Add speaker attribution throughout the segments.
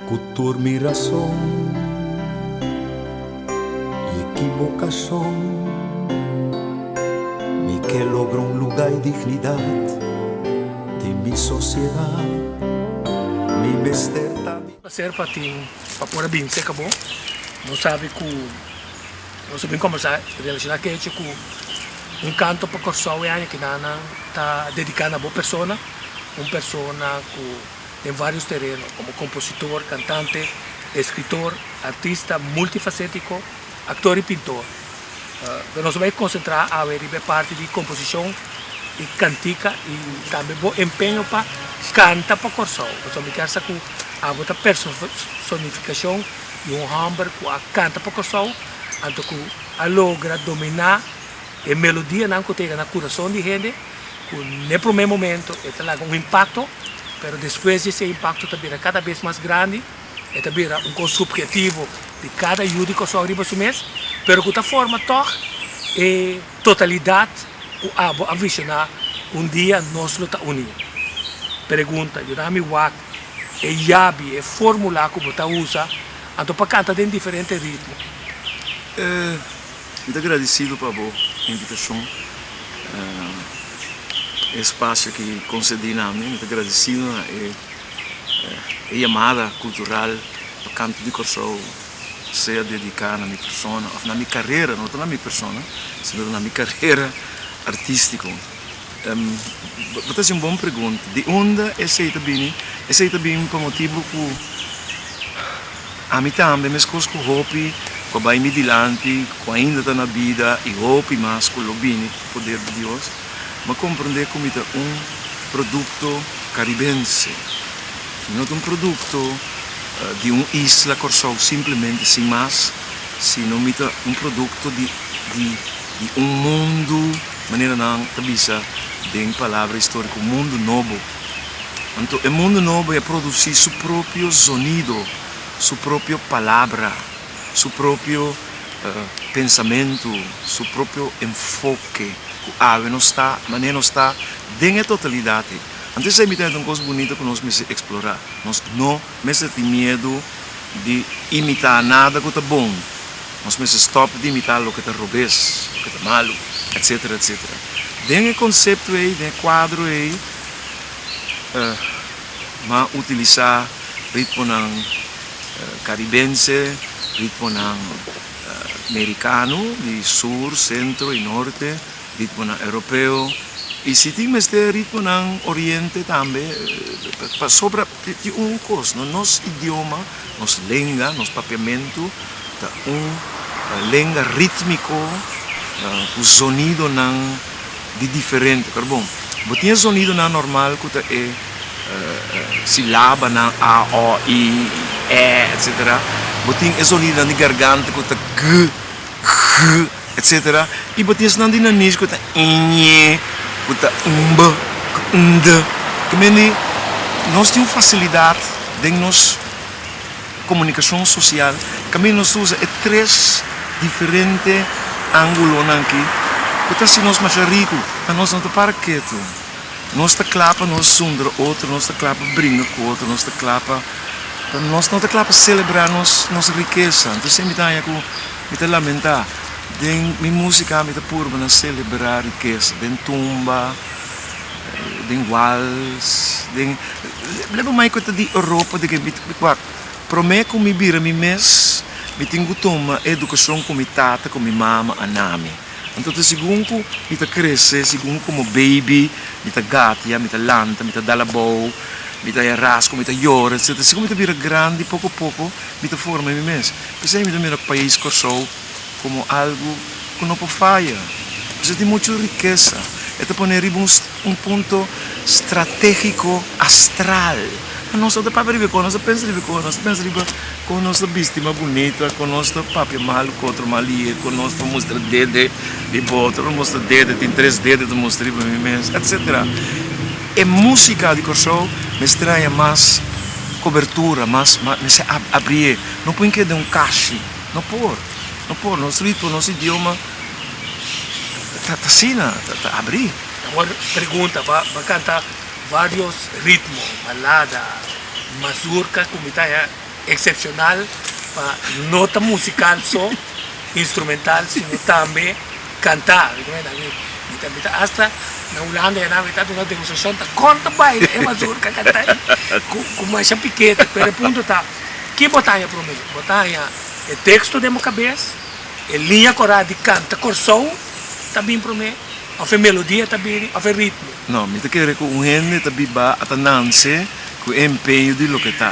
Speaker 1: Ku tur mi rason i ekibokashon, mi ke logra un lugá i dignidat den mi sosiedat. Mi mester ta mi.
Speaker 2: Placer pa tin pa por a bin cerca bo. Nos sabi cu nos a bin conversa relaciona cu e hecho cu un canto pa Corsou e aña kinanan ta dedica na bo persona, un persona cu den varios tereno como compositor, cantante, escritor, artista multifacetico, actor y pintor. Pero nos a bay concentra awe riba e parti di composicion y cantica y tambe bo empeño pa canta pa Corsou. Pasobra mi kier sa cu abo ta personificacion di un homber cu a canta pa Corsou anto cu a logra domina e melodianan cu ta yega na curason di hende cu n'e prome momento e ta laga un impacto, pero despues di ese impacto ta bira cada bes mas grandi, e ta bira un cos subjetivo di cada yu di Kòrsou riba su mes, pero cu ta forma tog e totalidad cu abo a visiona un dia nos lo ta uni. Pregunta, Yuda mi wak e yabi, e formula cu bo ta usa anto pa canta den diferente ritmo.
Speaker 3: Mi ta gradisido pa bo invitashon, e espasio ki konsedí na mi. Mi ta gradisido na e yamada kultural pa Kanto di Kòrsou sea dediká na mi persona òf na mi karera, no ta na mi persona, sino na mi karera artístiko. Bo ta hasi un bon pregunta. Di unda esei ta bini? Esei ta bini pa motibu ku ami tambe, meskos ku hopi ku a bai mi dilanti, ku ainda ta na bida i hopi mas ku lo bini ku poder di Dios, mi a komprendé ku mi ta un produkto karibense. Mi no ta un produkto di un isla Kòrsou simplemente sin mas, sino mi ta un produkto di di un mundu, manera nan ta bisa den palabra historico, mundu nobo. Anto e mundu nobo e a produci su propio zonido, su propio palabra, su propio pensamentu, su propio enfoke cu awe nos ta manera nos ta den e totalidad ei. Anto esei mi ta un cos bunita cu nos mester explora. Nos no mester tin miedu di imita nada cu ta bon. Nos mester stòp di imitá loke ta robes, loke ta malu, etsetera, etsetera. Den e konsepto ei, den e kuadro ei, m'a utilisá ritmonan karibense, ritmonan merikano di sur, sentro i norte, ritmonan europeo i si tin mester ritmonan oriente tambe, pasobra tin un kos, no nos idioma. Nos lenga, nos papiamentu ta un lenga rítmiko ku zonidonan di diferente. Pero bon, bo tin e zonidonan normal ku ta e silabanan a, o, i, e, etsetera. Bo tin e zonidonan di garganta ku ta g, g, etsetera. I bo tin esnan di nanish ku ta ñ, ku ta mb, nd. Ke mende nos tin un fasilidat. Den nos komunikashon sosial kaminda nos usa e tres diferente ángulonan aki ku ta hasi nos masha riku, ma nos no ta para ketu. Nos ta kla pa nos zundra otro, nos ta kla pa bringa ku otro, nos ta kla pa, pero nos no ta kla pa selebrá nos nos rikesa. Entonces mi ta haña ku mi ta lamentá. Den mi músika mi ta purba na selebrá rikesa den tumba. Den wals, den leba mai ku ta di Europa di ke mi wak prome ku mi bira mi mes mi tin ku tuma e edukashon ku mi tata ku mi mama a na mi. Anto ta segun ku mi ta krese segun komo baby mi ta gatia mi ta lanta mi ta dal abou mi ta haña rasku mi ta yora etsetera segun mi ta bira grandi poko poko mi ta forma mi mes. P'esei mi ta mira pais Kòrsou komo algu ku no por faya. Pasobra tin muchu rikesa. E ta pone riba un punto stratégiko astral. Ma nos no ta papia riba e kos, nos ta pensa riba e kos, nos ta pensa riba kon nos ta bisti mas bunita, kon nos ta papia malu ku otro mal lihe, kon nos ta mustra dede riba otro, no mustra dede, tin tres dede ta mustra riba mi mes, etsetera. E músika di Kòrsou mester haña mas kobertura, mas mester abrié. No por keda den un kashi. No por, no por, nos ritmo, nos idioma ta ta asina, ta ta abrí.
Speaker 2: Awor pregunta, ba ba canta varios ritmo, balada, mazurka cu mi ta haña eksepshonal pa no ta musikal so, instrumental, sino tambe kantá. Mi ta mi ta asta na Hulanda ya nan mi ta duna demostrashon ta kon ta baila e mazurka kantá ku ku masha pikete. Pero e punto ta, ki bo ta haña promé? Bo ta haña e teksto den bo kabes, e liña korá di kanta Kòrsou ta bin promé, òf e melodia ta bini, òf e ritmo?
Speaker 3: No, mi ta kere ku un hende ta biba a ta nanse ku e empeño di loke ta.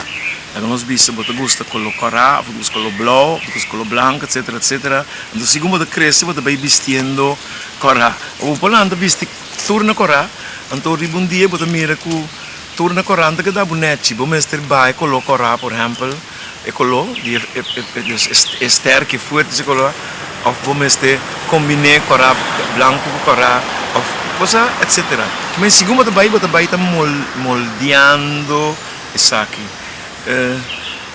Speaker 3: Laga nos bisa bo ta gusta kolo kòrá, òf bo ta gusta kolo blou, òf bo ta gusta kolo blanku, etsetera, etsetera. Anto segun bo ta krese bo ta bai bistiendo kòrá. Bo por lanta bisti tur na kòrá, anto riba un dia bo ta mira ku tur na kòrá no ta keda bo nèchi. Bo mester bai kolo kòrá, por ehèmpel, e kolo di e sterk, e fuerte si kolo, òf bo mester kombiné kòrá blanku ku kòrá, òf bo sa, etsetera. Men segun bo ta bai, bo ta bai ta moldeando esaki.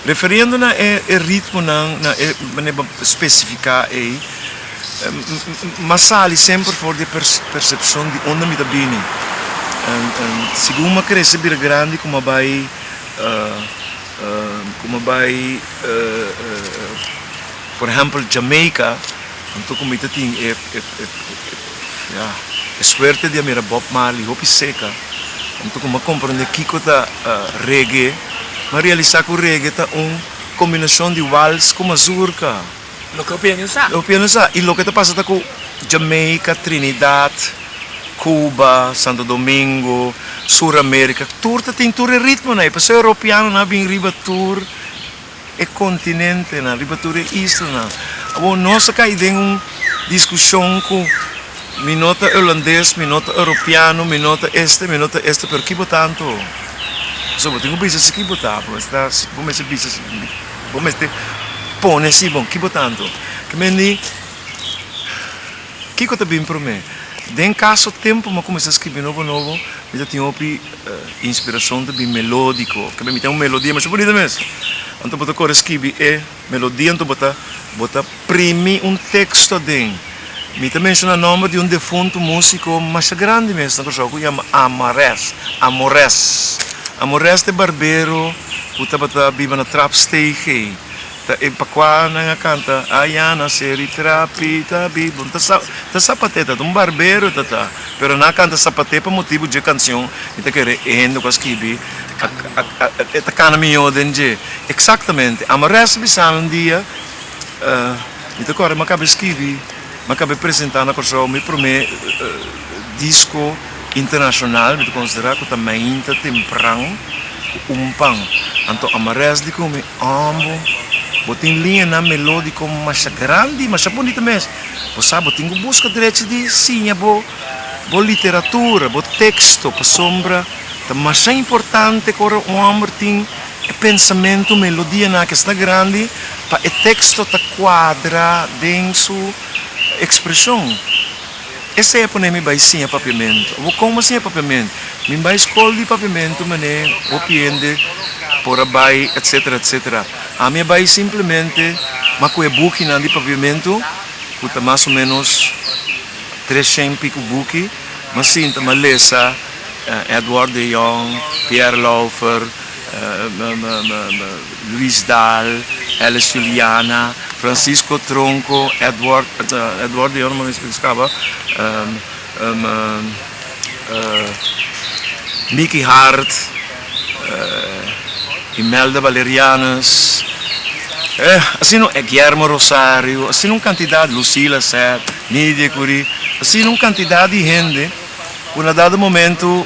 Speaker 3: Referiendo na e ritmonan, na e manera bo spesifiká ei, m'a sali semper for di e persepshon di unda mi ta bini. Segun m'a krese bira grandi ku m'a bai ku m'a bai por ehèmpel Jamaica, anto ku mi ta tin e ya e suerte di a mira Bob Marley hopi seka, anto ku m'a komprende kiko ta reggae, m'a realisá ku reggae ta un kombinashon di wals ku mazurka.
Speaker 2: Loke hopi hende no sa.
Speaker 3: Hopi hende no sa. I loke ta pasa ta ku Jamaica, Trinidad, Cuba, Santo Domingo, Sur America, tur ta tin tur e ritmonan ei. Pasobra europeanonan a bin riba tur e kontinentenan, riba tur e islanan. Awor nos a kai den un diskushon ku mi no ta holandes, mi no ta europeano, mi no ta este, mi no ta este, pero ki bo ta anto? Pasobra bo tin ku bisa si ki bo ta, bo mester bisa si. Bo mester pone si bon ki bo ta anto. Ke men di, Kiko ta bin promé? Den kaso tempu mi a kuminsá skribi nobo nobo, mi ta tin hopi inspirashon ta bin melódiko. Ke men mi tin un melodia masha bunita mes. Anto bo ta kore skribi e melodia anto bo ta bo ta primi un teksto aden. Mi ta menshoná nòmber di un defuntu músiko masha grandi mes na Kòrsou ku yama Amarès, Amores. Amores ta e barbero ku tabata biba na Trapsteeg ei. Ta e pa kua nan a kanta Ayana seri trapi ta bibu. Ta sa ta sapaté ta un barbero ta ta. Pero nan a kanta sapaté pa motibu dje kanshon mi ta kere e hende ku a skibi a a e ta kana mihó den dje. Eksaktamente. Amores a bisa mi un dia. Mi ta kòrda mi a kaba skibi, mi a kaba presentá na Kòrsou mi promé disko internashonal, mi ta konsiderá ku ta mainta tempran ku un pan. Anto Amarés di ku mi, Òmbo, bo tin liñanan melódiko masha grandi, masha bunita mes. Bo sa bo tin ku buska drechi di siña bo bo literatura, bo teksto, pasobra ta masha importante ku ora un hòmber tin E pensamentu, melodianan aki asina grandi pa e teksto ta kuadra den su ekspreshon. Esei a pone mi bai siña papiamentu. Awor kon bo siña papiamentu? Mi bai skol di papiamentu manera hopi hende por a bai etsetera etsetera. Ami a bai simplemente ma ku e bukinan di papiamentu ku ta mas o ménos treshen piku buki, m'a sinta m'a lesa Edward de Jong, Pierre Lauffer, Luis Daal, Alice Juliana, Francisco Tronco, Edward, Edward de Jong no me escapa, Mickey Hart, Imelda Valerianus, asina Guillermo Rosario, asina un cantidad, Lucila Seth, Nidia Curie, asina un cantidad di hende. Ku na dado momento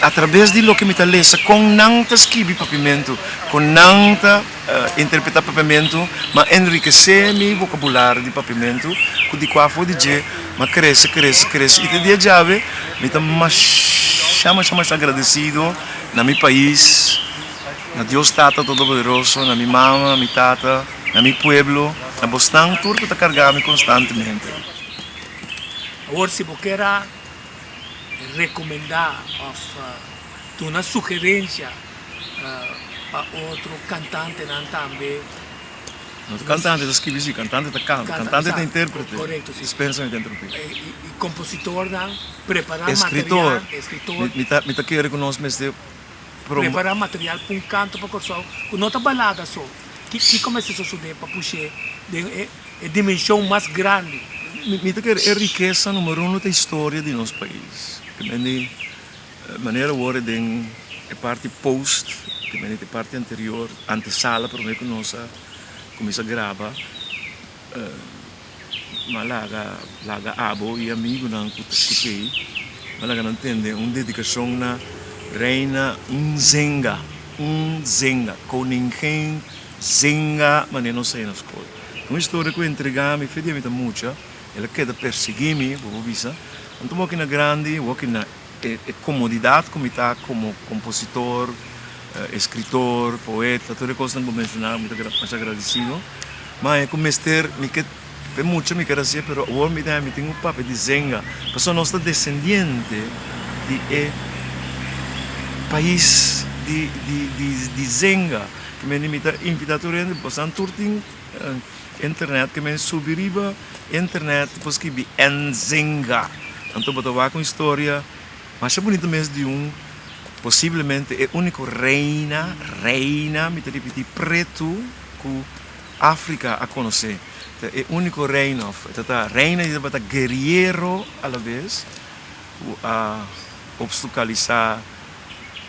Speaker 3: atrabes di loke mi ta lesa kon nan ta skibi papiamentu, kon nan ta interpretá papiamentu, m'a enrikesé mi vokabulario di papiamentu ku di kua for di dje m'a krese, krese, krese i te dia djawe mi ta masha, masha, masha agradesido na mi pais, na Dios Tata Todopoderoso, na mi mama, mi tata, na mi pueblo, na bosnan tur ku ta karga mi konstantemente.
Speaker 2: Awor si bo kier a recomenda of duna sugerencia pa otro cantantenan tambe.
Speaker 3: No ta cantante ta scribi si, cantante ta canta, cantante ta interprete.
Speaker 2: Correcto si.
Speaker 3: Dispensa mi ta interrumpi.
Speaker 2: Y compositornan prepara material, escritor.
Speaker 3: Mi ta, mi ta kere cu nos mester.
Speaker 2: Prepará material pa un kanto pa Kòrsou ku no ta balada so. Kiko mester sosodé pa push'é den e dimenshon mas grandi?
Speaker 3: Mi ta kere e rikesa numero uno ta historia di nos pais. Ke men di manera awor e den e parti post, ke men di e parti anterior, antesala promé ku nos a kuminsá graba, m'a laga laga abo i amigunan ku t'ei, m'a laga nan tende un dedikashon na Reina Nzinga, Nzinga, Koningin Zinga, manera nos sa na skol. Un historia ku entrega mi fe dia mi ta mucha, el a keda persiguí mi, bo por bisa. Anto bo aki na grandi, bo aki na e komodidat ku mi ta komo kompositor, eskritor, poeta, tur e kosnan ku bo menshoná, mi ta masha agradesido. Ma e ku mester mi ke fe mucha mi ker hasié, pero awor mi ta mi tin ku papia di Zenga, pasobra nos ta desendiente di e pais di di Zenga. Ke mende mi ta invitá tur hende, boso tur tin internet, ke mende subi riba internet por skibi Nzinga, anto bo ta wak un historia masha bunita mes di un posiblemente e úniko reina, reina, mi ta ripití, pretu ku Afrika a konosé. Ta e úniko reina òf e ta ta reina i tabata guerriero alabes ku a opstukalisá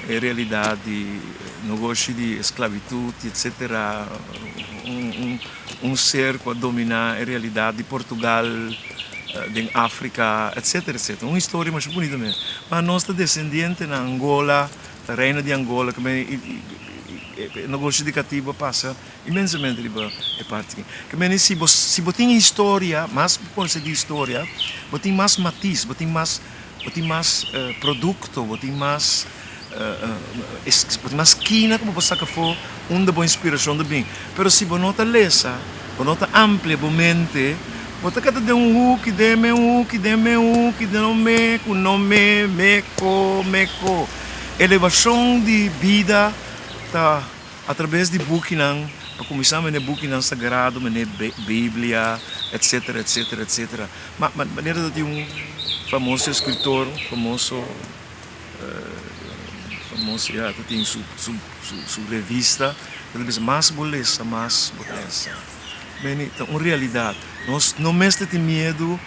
Speaker 3: e realidat di nogoshi di esklabitut i etsetera. Un ser ku a dominá e realidat di Portugal den Afrika etsetera etsetera. Un historia masha bunita mes. Ma nos ta desendiente na Angola, ta reina di Angola ku e nogoshi di katibu a pasa inmensamente riba e parti aki. Ke mende si bo si bo tin historia, mas bo konosé di historia, bo tin mas matis, bo tin mas bo tin mas produkto, bo tin mas bo tin mas skina ku bo por saka afó unda bo inspirashon ta bin. Pero si bo no ta lesa, bo no ta amplia bo mente, bo ta keda den un huki, den me huki, den me huki, den no me ku no me, me ko, me ko. Elevashon di bida ta atrabes di bukinan, pa kuminsá mene bukinan sagrado, mene Biblia, etsetera, etsetera, etsetera. Ma manera ta tin un famoso eskritor, famoso, famoso ya ta tin su su su revista, ta bisa mas bo lesa mas bo ta sa. Meni ta un realidat. Nos no mester tin miedu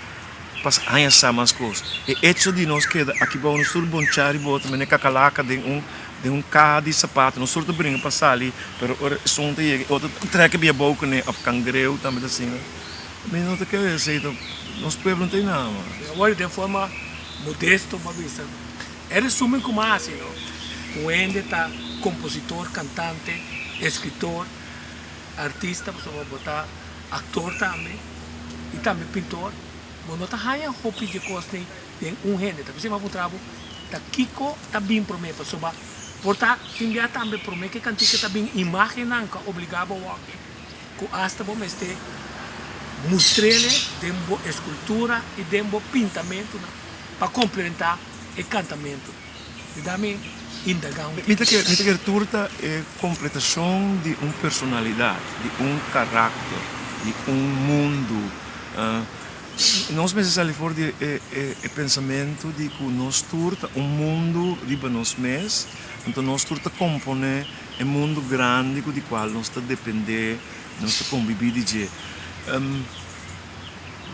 Speaker 3: pa haña sa mas kos. E echo di nos keda aki bou nos tur bonchá riba otro manera kakalaka den un den un kaha di sapato nos tur ta bringa pa sali pero ora esun ta yega e otro ta trek bia bou kuné òf kangreu tambe ta asina. Mi no ta kere esei ta nos pueblo no ta nada mas.
Speaker 2: Awor den forma modesto bo a bisa e resumen ku mi a hasi no, un hende ta kompositor, kantante, eskritor, artista pasobra bo ta aktor tambe i tambe pintor, bo no ta haña hopi dje kosnan den un hende. Ta p'esei mi a puntra bo ta kiko ta bin promé pasobra por ta tin bia tambe promé ke kantika ta bin imágennan ku a obligá bo wòrdu ku asta bo mester mustr'ele den bo eskultura i den bo pintamentunan pa komplementá e kantamentu. Yuda mi indagá un
Speaker 3: Mi ta kere, mi ta kere tur ta e kompletashon di un personalidat, di un karakter, di un mundu. Nos mester sali for di e e pensamentu di ku nos tur ta un mundu riba nos mes, anto nos tur ta komponé e mundu grandi ku di kual nos ta dependé, nos ta kombibí di dje.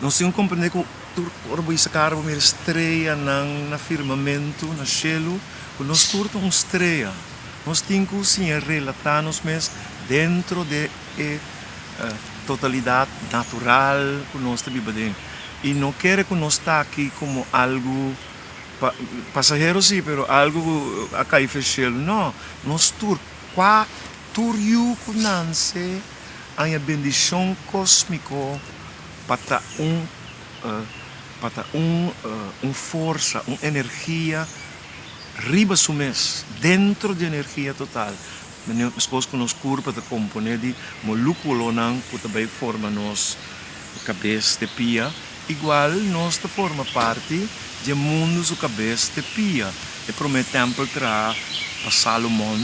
Speaker 3: Nos tin ku komprendé ku tur ora bo hisa kara bo mira streanan na firmamentu, na shelu, ku nos tur ta un strea. Nos tin ku siña relatá nos mes dentro de e totalidat natural ku nos ta biba den. I no kere ku nos ta aki komo algu pasahero sí, pero algu ku a kai fe shelu. No, nos tur, kua tur yu ku nanse haña bendishon kósmiko pa ta un pa ta un un forsa, un energia riba su mes, dentro di energia total. Meskos ku nos kurpa ta komponé di molúkulonan ku ta bai forma nos kabes te pia, igual nos ta forma parti dje mundu su kabes te pia. E promé tèmpel traha pa Salomon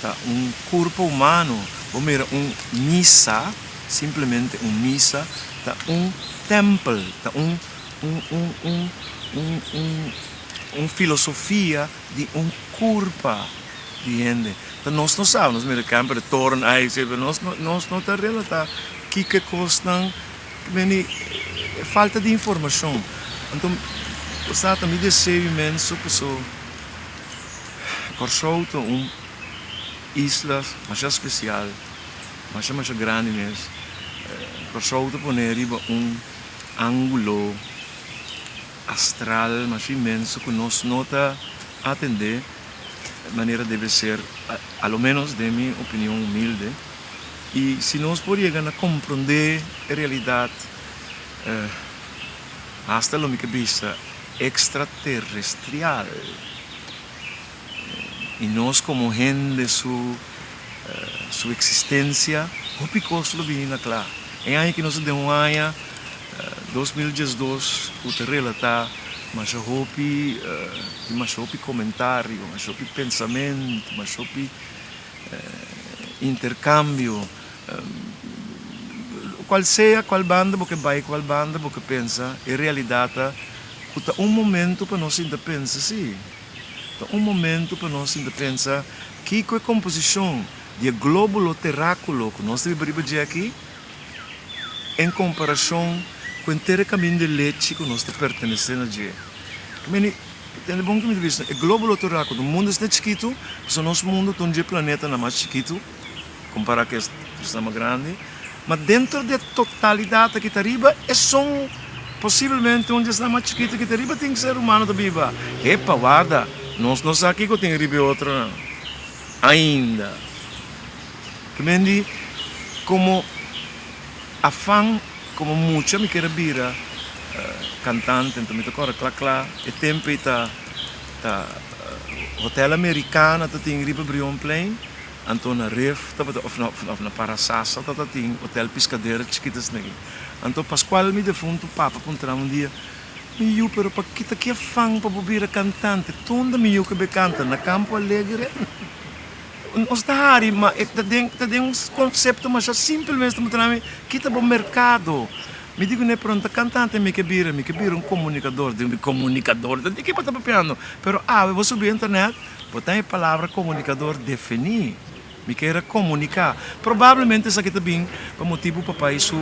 Speaker 3: ta un kurpa humano. Bo mira un misa, simplemente un misa, ta un tèmpel, ta un un un un un un un filosofia di un kurpa. di hende. Ta nos no sa, nos mira camper de toren ay, pero nos no nos no ta relata kiko e kosnan meni e falta di informashon. Anto sa ta mi deseo inmenso paso Kòrsou ta un isla masha spesial, masha masha grandi mes. Kòrsou ta pone riba un ángulo astral masha inmenso ku nos no ta atendé manera debe ser, a lo menos den mi opinion humilde. I si nos por yega na komprondé e realidat, hasta lo mi ke bisa extraterrestrial, i nos komo hende su su eksistensia, hopi kos lo bini na kla. E aña ki nos ta den un aña 2012 ku ta relatá masha hopi, tin masha hopi komentario, masha hopi pensamentu, masha hopi interkambio, kual sea kual banda bo ke bai, kual banda bo ke pensa, e realidat ta ku ta un momento pa nos sinta pensa si. Ta un momento pa nos sinta pensa kiko e komposishon di e glóbulo terrákulo ku nos ta biba riba dje aki en komparashon ku henter e kaminda di lechi ku nos ta pertenesé na dje. Tende bon ku mi ta bisa, e glóbulo terrákulo, mundu esnan chikitu, pasobra nos mundu ta un dje planetanan mas chikitu kompará ku esnan mas grandi, ma dentro di e totalidat aki ta riba esun posiblemente un di esnan mas chikitu ki ta riba tin ser humano ta biba. Epa, warda, nos no sa kiko tin riba e otronan ainda. Ke men di, komo afan, komo mucha mi kier a bira kantante, anto mi ta kòrda kla kla e tempu ei ta ta Hotel Americana ta tin riba Brionplein. Anto na Rif tabata of na of na Parasasa tabata tin hotel Piscadera chikito asina aki. Anto Pascual mi defunto papa puntra un dia, Mi yu pero pa kita ki afan pa bo bira cantante? Tonda mi yu ke be canta? Na Campo Alegre? Nos ta hari ma e ta den ta den un concepto masha simpel mes ta puntra mi, Kita bo mercado? Mi di kuné pero no ta cantante mi ke bira, mi ke bira un comunicador. Digo mi comunicador? Ta di ke bo ta papiando? Pero awe bo subi internet. Bo ta e palabra komunikador definí. Mi kier a komuniká. Probablemente esaki ta bin pa motibu papai su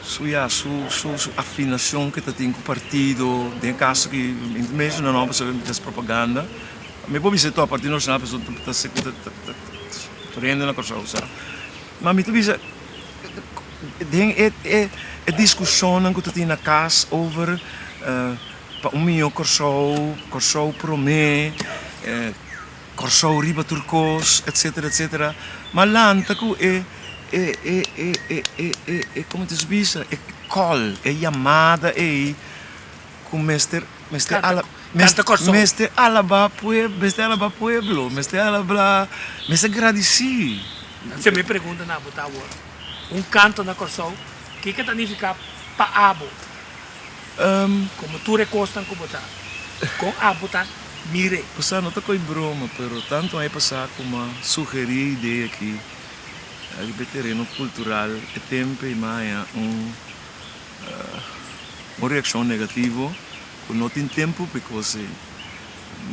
Speaker 3: su ya su su su afinashon ke ta tin ku partido. Den e kaso aki mi ta menshoná no pasobra mi ta hasi propaganda. Mi por bisa tòg Partido Nashonal pasobra ta ta ta ta tur hende na Kòrsou sa. Ma mi ta bisa den e e e diskushonnan ku ta tin na kas over. Pa un mihó Kòrsou, Kòrsou promé, Kòrsou riba tur kos, etsetera, etsetera. Ma lanta ku e, e, e, e, e, e, e, e, komo ta bisa, e kòl, e yamada ei ku mester, mester ala, mester alabá pueblo, mester alabá pueblo, mester alabá, mester gradisí.
Speaker 2: Si mi pregunta na bo ta awor, un kanto na Kòrsou, kiko ta nifiká pa abo? Komo tur e kosnan ku bo ta, kon abo ta mir'é?
Speaker 3: Pasá no ta koi broma, pero tantu aña pasá ku m'a sugerí e idea aki riba e tereno kultural, e tempu ei m'a haña un un reakshon negativo ku no tin tempu pa e kos ei.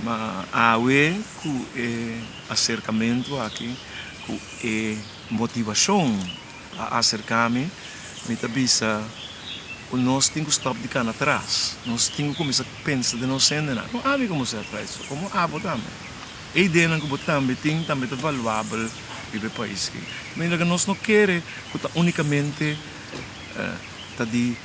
Speaker 3: Ma awe ku e aserkamentu aki, ku e motivashon a aserká mi, mi ta bisa ku nos tin ku stòp di kana atras. Nos tin ku kuminsá pensa den nos hendenan. No ami komo ser traiso, komo abo tambe. E ideanan ku bo tambe tin tambe ta valuabel riba e pais aki. Manera ku nos no kere ku ta únikamente ta di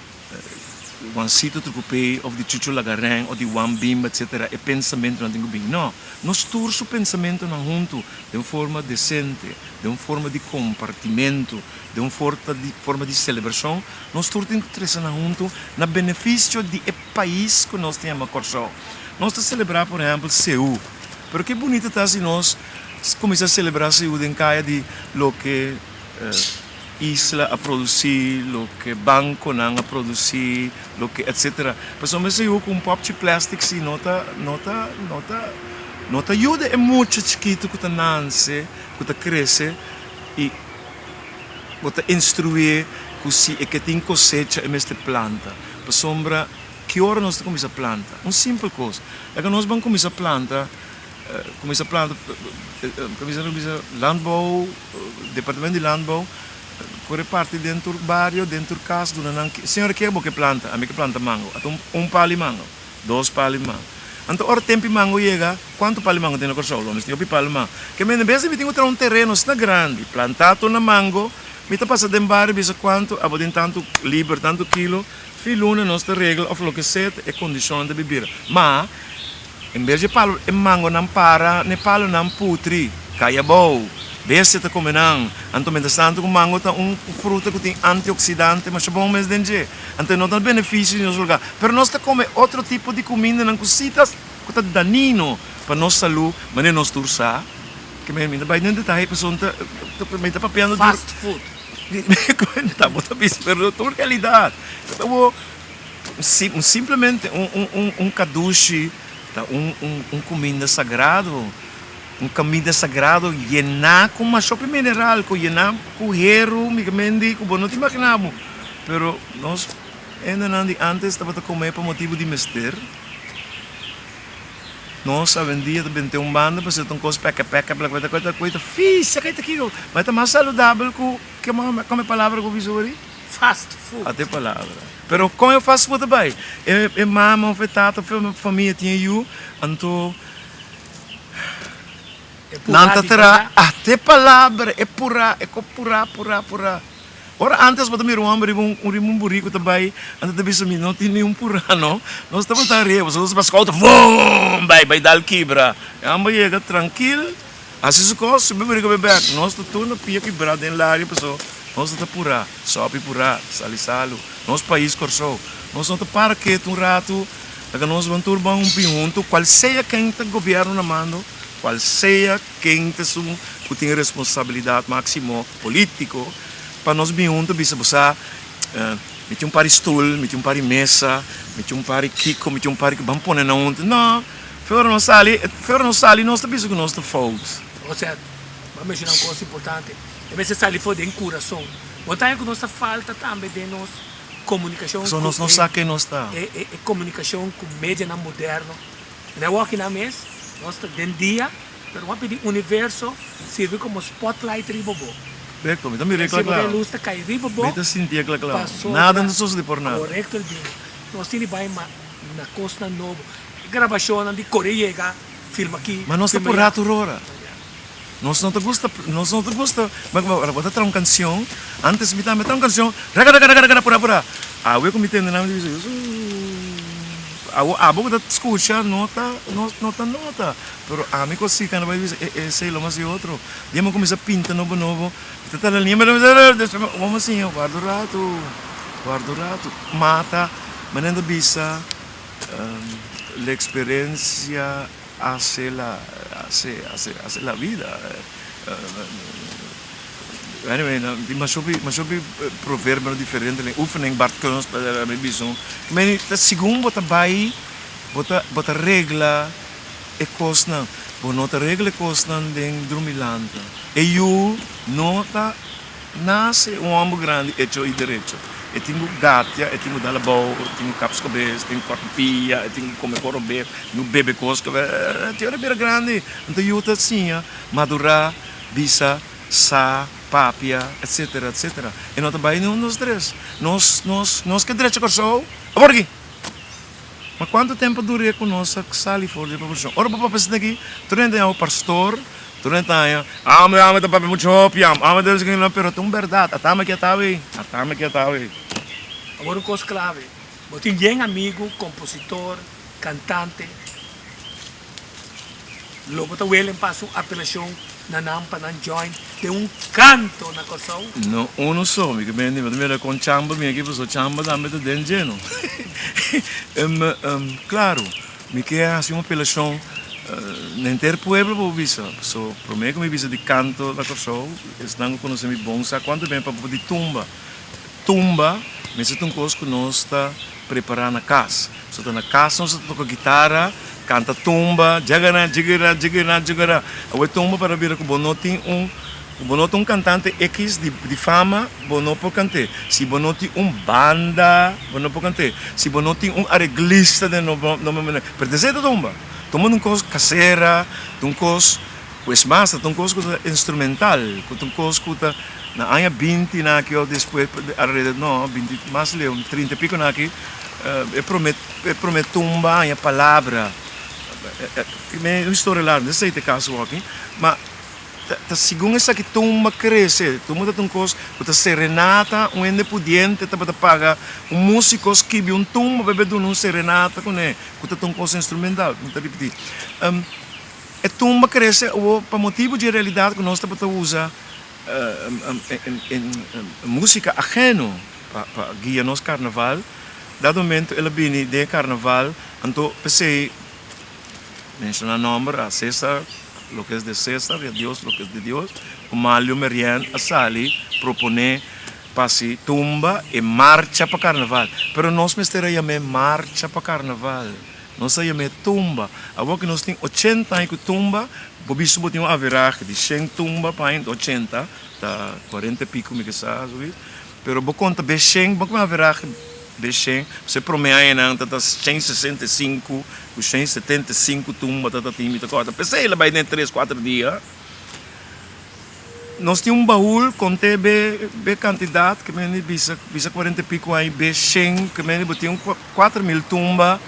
Speaker 3: Juancito Trucupey of di Chucho Lagaren of di Juan Bimba etcetera e pensamentonan tin ku bin. No, nos tur su pensamentonan huntu den un forma decente, den un forma di compartimento, den un forma di celebracion, nos tur tin ku trece nan huntu na beneficio di e pais ku nos ta yama Kòrsou. Nos ta celebra por ehempel Seú, pero ke bunito ta si nos cuminsa celebra Seú den caya di loke Isla a produci, loke banconan a produci, loke etcetera. Pasobra mi sigur cu un popchi plastic si no ta, no ta, no ta, no ta yuda e mucha chikito cu ta nance, cu ta crece y bo ta instruié cu si e ke tin cosecha e mester planta. Pasobra ki ora nos ta cuminsa planta? Un simpel cos. Laga nos ban cuminsa planta. Kuminsá planta, kuminsá kuminsá landbouw, departamento di landbouw kore parti den tur bario, den tur kas duna nan, señora ke bo ke planta? Ami ke planta mango. Ata un pali mango, dos pali mango. Anto ora tempi mango yega, kuantu pali mango tin na Kòrsou? Lo mester tin hopi pali mango. Ke mende bes di mi tin ku traha un tereno asina grandi, planta tur na mango, mi ta pasa den bario bisa kuantu abo tin tantu liber, tantu kilo, fi luna nos ta regla òf loke sea ta e kondishonnan ta bibira. Ma. En bes di e palu e mangonan para na e palunan putri, kai abou. Bestia ta kome nan. Anto mientras tanto ku mango ta un fruta ku tin antioksidante masha bon mes den dje. Anto e no ta benefisio di nos luga. Pero nos ta kome otro tipo di kumindanan ku si ta ku ta danino pa nos salu, manera nos tur sa. Ke mi ta bai den detaye pasobra ta mi ta papiando di.
Speaker 2: Fast food.
Speaker 3: Ta bo ta bisa pero tur realidat. Bo Simplemente un kadushi ta un kuminda sagrado, un kaminda sagrado yená ku mashopi mineral, ku yená ku heru, mi ke mendi ku bo no ta imaginá bo. Pero nos hendenan di ántes tabata kome pa motibu di mester. Nos awendia ta bente un banda pasobra ta un kos pèkè pèkè, ta fisa, ta kiko, ma e ta mas saludabel ku kome palabra ku bisa ori.
Speaker 2: Fast food.
Speaker 3: Ate palabra. Pero kon e fast food ta bai? E e mama of e tata of e famia tin e yu, anto
Speaker 2: E purá
Speaker 3: nan ta
Speaker 2: di
Speaker 3: traha
Speaker 2: bida.
Speaker 3: ate palabra, e purá, e ko purá, purá, purá. Ora antes bo ta mira un homber riba un riba un buriku ta bai, anto ta bisa mi no tin ni un purá no. Nos tabata riba, pasobra nos ta skouta vuum bai bai dal kibra. E homber yega trankil. Hasi su kos, subi buriku bai bek. Nos ta tur na pia kibrá den laria paso nos no ta purá. Sòpi purá, sali salu. Nos pais Kòrsou. Nos no ta para ketu un ratu laga nos ban tur ban un bin huntu kual sea ken ta gobièrnu na mando, kual sea ken ta esun ku tin responsabilidat máksimo polítiko pa nos bin huntu bisa bo sa mi tin un par di stul, mi tin un par di mesa, mi tin un par di kiko, mi tin un par di kiko ban pone nan huntu. No! Fe ora nos sali, fe ora nos sali nos ta bisa ku nos ta fout.
Speaker 2: Osea, bo a menshoná un kos importante, e mester sali for den kurason. Bo ta haña ku nos ta falta tambe den nos komunikashon
Speaker 3: Pasobra
Speaker 2: ku
Speaker 3: nos no
Speaker 2: e
Speaker 3: sa ken nos ta.
Speaker 2: e e komunikashon ku medianan moderno. Na e wòkinan mes, nos ta den dia, pero bo a pidi universo sirbi komo spotlight riba bo.
Speaker 3: Korekto, mi ta mira e kla
Speaker 2: Asina
Speaker 3: kla.
Speaker 2: e lus ta kai riba bo
Speaker 3: Mi ta sinti e kla kla.
Speaker 2: pasobra
Speaker 3: Nada no ta sosodé por nada.
Speaker 2: Korekto, Elvino. Nos tin di bai ma na kosnan nobo. Grabashonnan di kore yega filma aki,
Speaker 3: Ma nos ta
Speaker 2: filma
Speaker 3: por
Speaker 2: ya.
Speaker 3: rato rora. Nos no ta gusta, nos no ta gusta, ma ora bo ta traha un kanshon, antes mi tambe traha un kanshon, raga raga raga raga pura pura. Awe ku mi tende nan mi ta bisa, yusuuuh, awo abo ku ta skucha no ta no no ta nota, pero ami ku a sika nan bai bisa e esei lo mas e otro. Dia mi a kuminsá pinta nobo nobo, mi ta tala liña, despues mi a siña warda un ratu, warda un ratu, mata, manera nan ta bisa. La experiencia hace la hace hace hace la vida anyway tin masha hopi masha hopi proverbionan diferente den oefening Bart Kunst mi bisa un meni ta segun bo ta bai bo ta bo ta regla e kosnan bo no ta regla e kosnan den drumilanta e yu no ta Nase un homber grandi hecho y derecho. E tin cu gatia, e tin cu dal abao, e tin cu kap su cabes, e tin cu corta pia, e tin cu come corobe, e tin cu bebe cos. Te ora e bira grandi, anto yu ta siña madura, bisa, sa, papia, etcetera, etcetera. E no ta bay ni un, dos, tres. Nos, nos, nos ke drecha Corsou awor aki. Ma cuanto tempo dure cu nos a sali for di e proporcion? Ora bo papia esaki aki, tur hende a pastor, tur hende ta haña, ame, ame ta papia mucho hopi, ame, ame ta esaki, pero ta un berdad, atame aki atawe, atame aki atawe.
Speaker 2: Awor un cos clave, bo tin yen amigo, compositor, cantante, Lo bo ta welen pa su apelashon na nan pa nan join den un kanto na Kòrsou?
Speaker 3: No uno so, mi ke bende, mi ta mira kon chamba mi aki pasobra chamba tambe ta den dje no. Klaru, mi ke hasi un apelashon na henter pueblo pa bo bisa, pasobra promé ku mi bisa di kanto na Kòrsou, esnan ku konosé mi bon sa kuantu ben papia di tumba. Tumba mester ta un kos ku nos ta prepará na kas. So ta na kas nos ta toka gitara, kanta tumba, djagara, djigara, djigara, djigara. Awe tumba para bira ku bo no tin un, ku bo no ta un kantante ekis di di fama, bo no por kant'é. Si bo no tin un banda, bo no por kant'é. Si bo no tin un areglista den no no no, pero desei ta tumba. Tumba ta un kos kasera, ta un kos ku es mas ta un kos ku ta instrumental, ku ta un kos ku ta na aña binti na aki òf despues alrededor no binti mas leu trinta i piko na aki e prome e prome tumba haña palabra. Un historia largu, no esei ta e kaso aki, ma. Ta segun esaki tumba krese. Tumba ta un kos ku ta serenata un hende pudiente tabata paga un músiko skibi un tumba pa e duna un serenata kuné ku ta un kos instrumental. Mi ta ripití. E tumba krese awor pa motibu dje realidat ku nos tabata usa músika ajeno pa guia nos karnaval. Dado momento el a bini den e karnaval anto p'esei. Menciona nomber a Cesar lo que es de Cesar y a Dios lo que es de Dios. Omalio Merien a sali propone pa haci tumba e marcha pa carnaval. Pero nos mester a yam'e marcha pa carnaval. Nos a yam'e tumba. Awor cu nos tin ochenta aña cu tumba, bo bisto bo tin un averahe di shen tumba pa aña, ochenta ta cuarenta y pico mi ke sa, Pero bo konta be shen, bo kuma averahe be shen, pasobra e prome añanan ta ta 165 ku 175 tumba ta ta tin, mi ta kòrda. P'esei el a bai den tres kuater dia. Nos tin un bahul kont'é be be kantidat ke mende bisa bisa kuarenta i piku aña be shen ke mende bo tin un 4000 tumba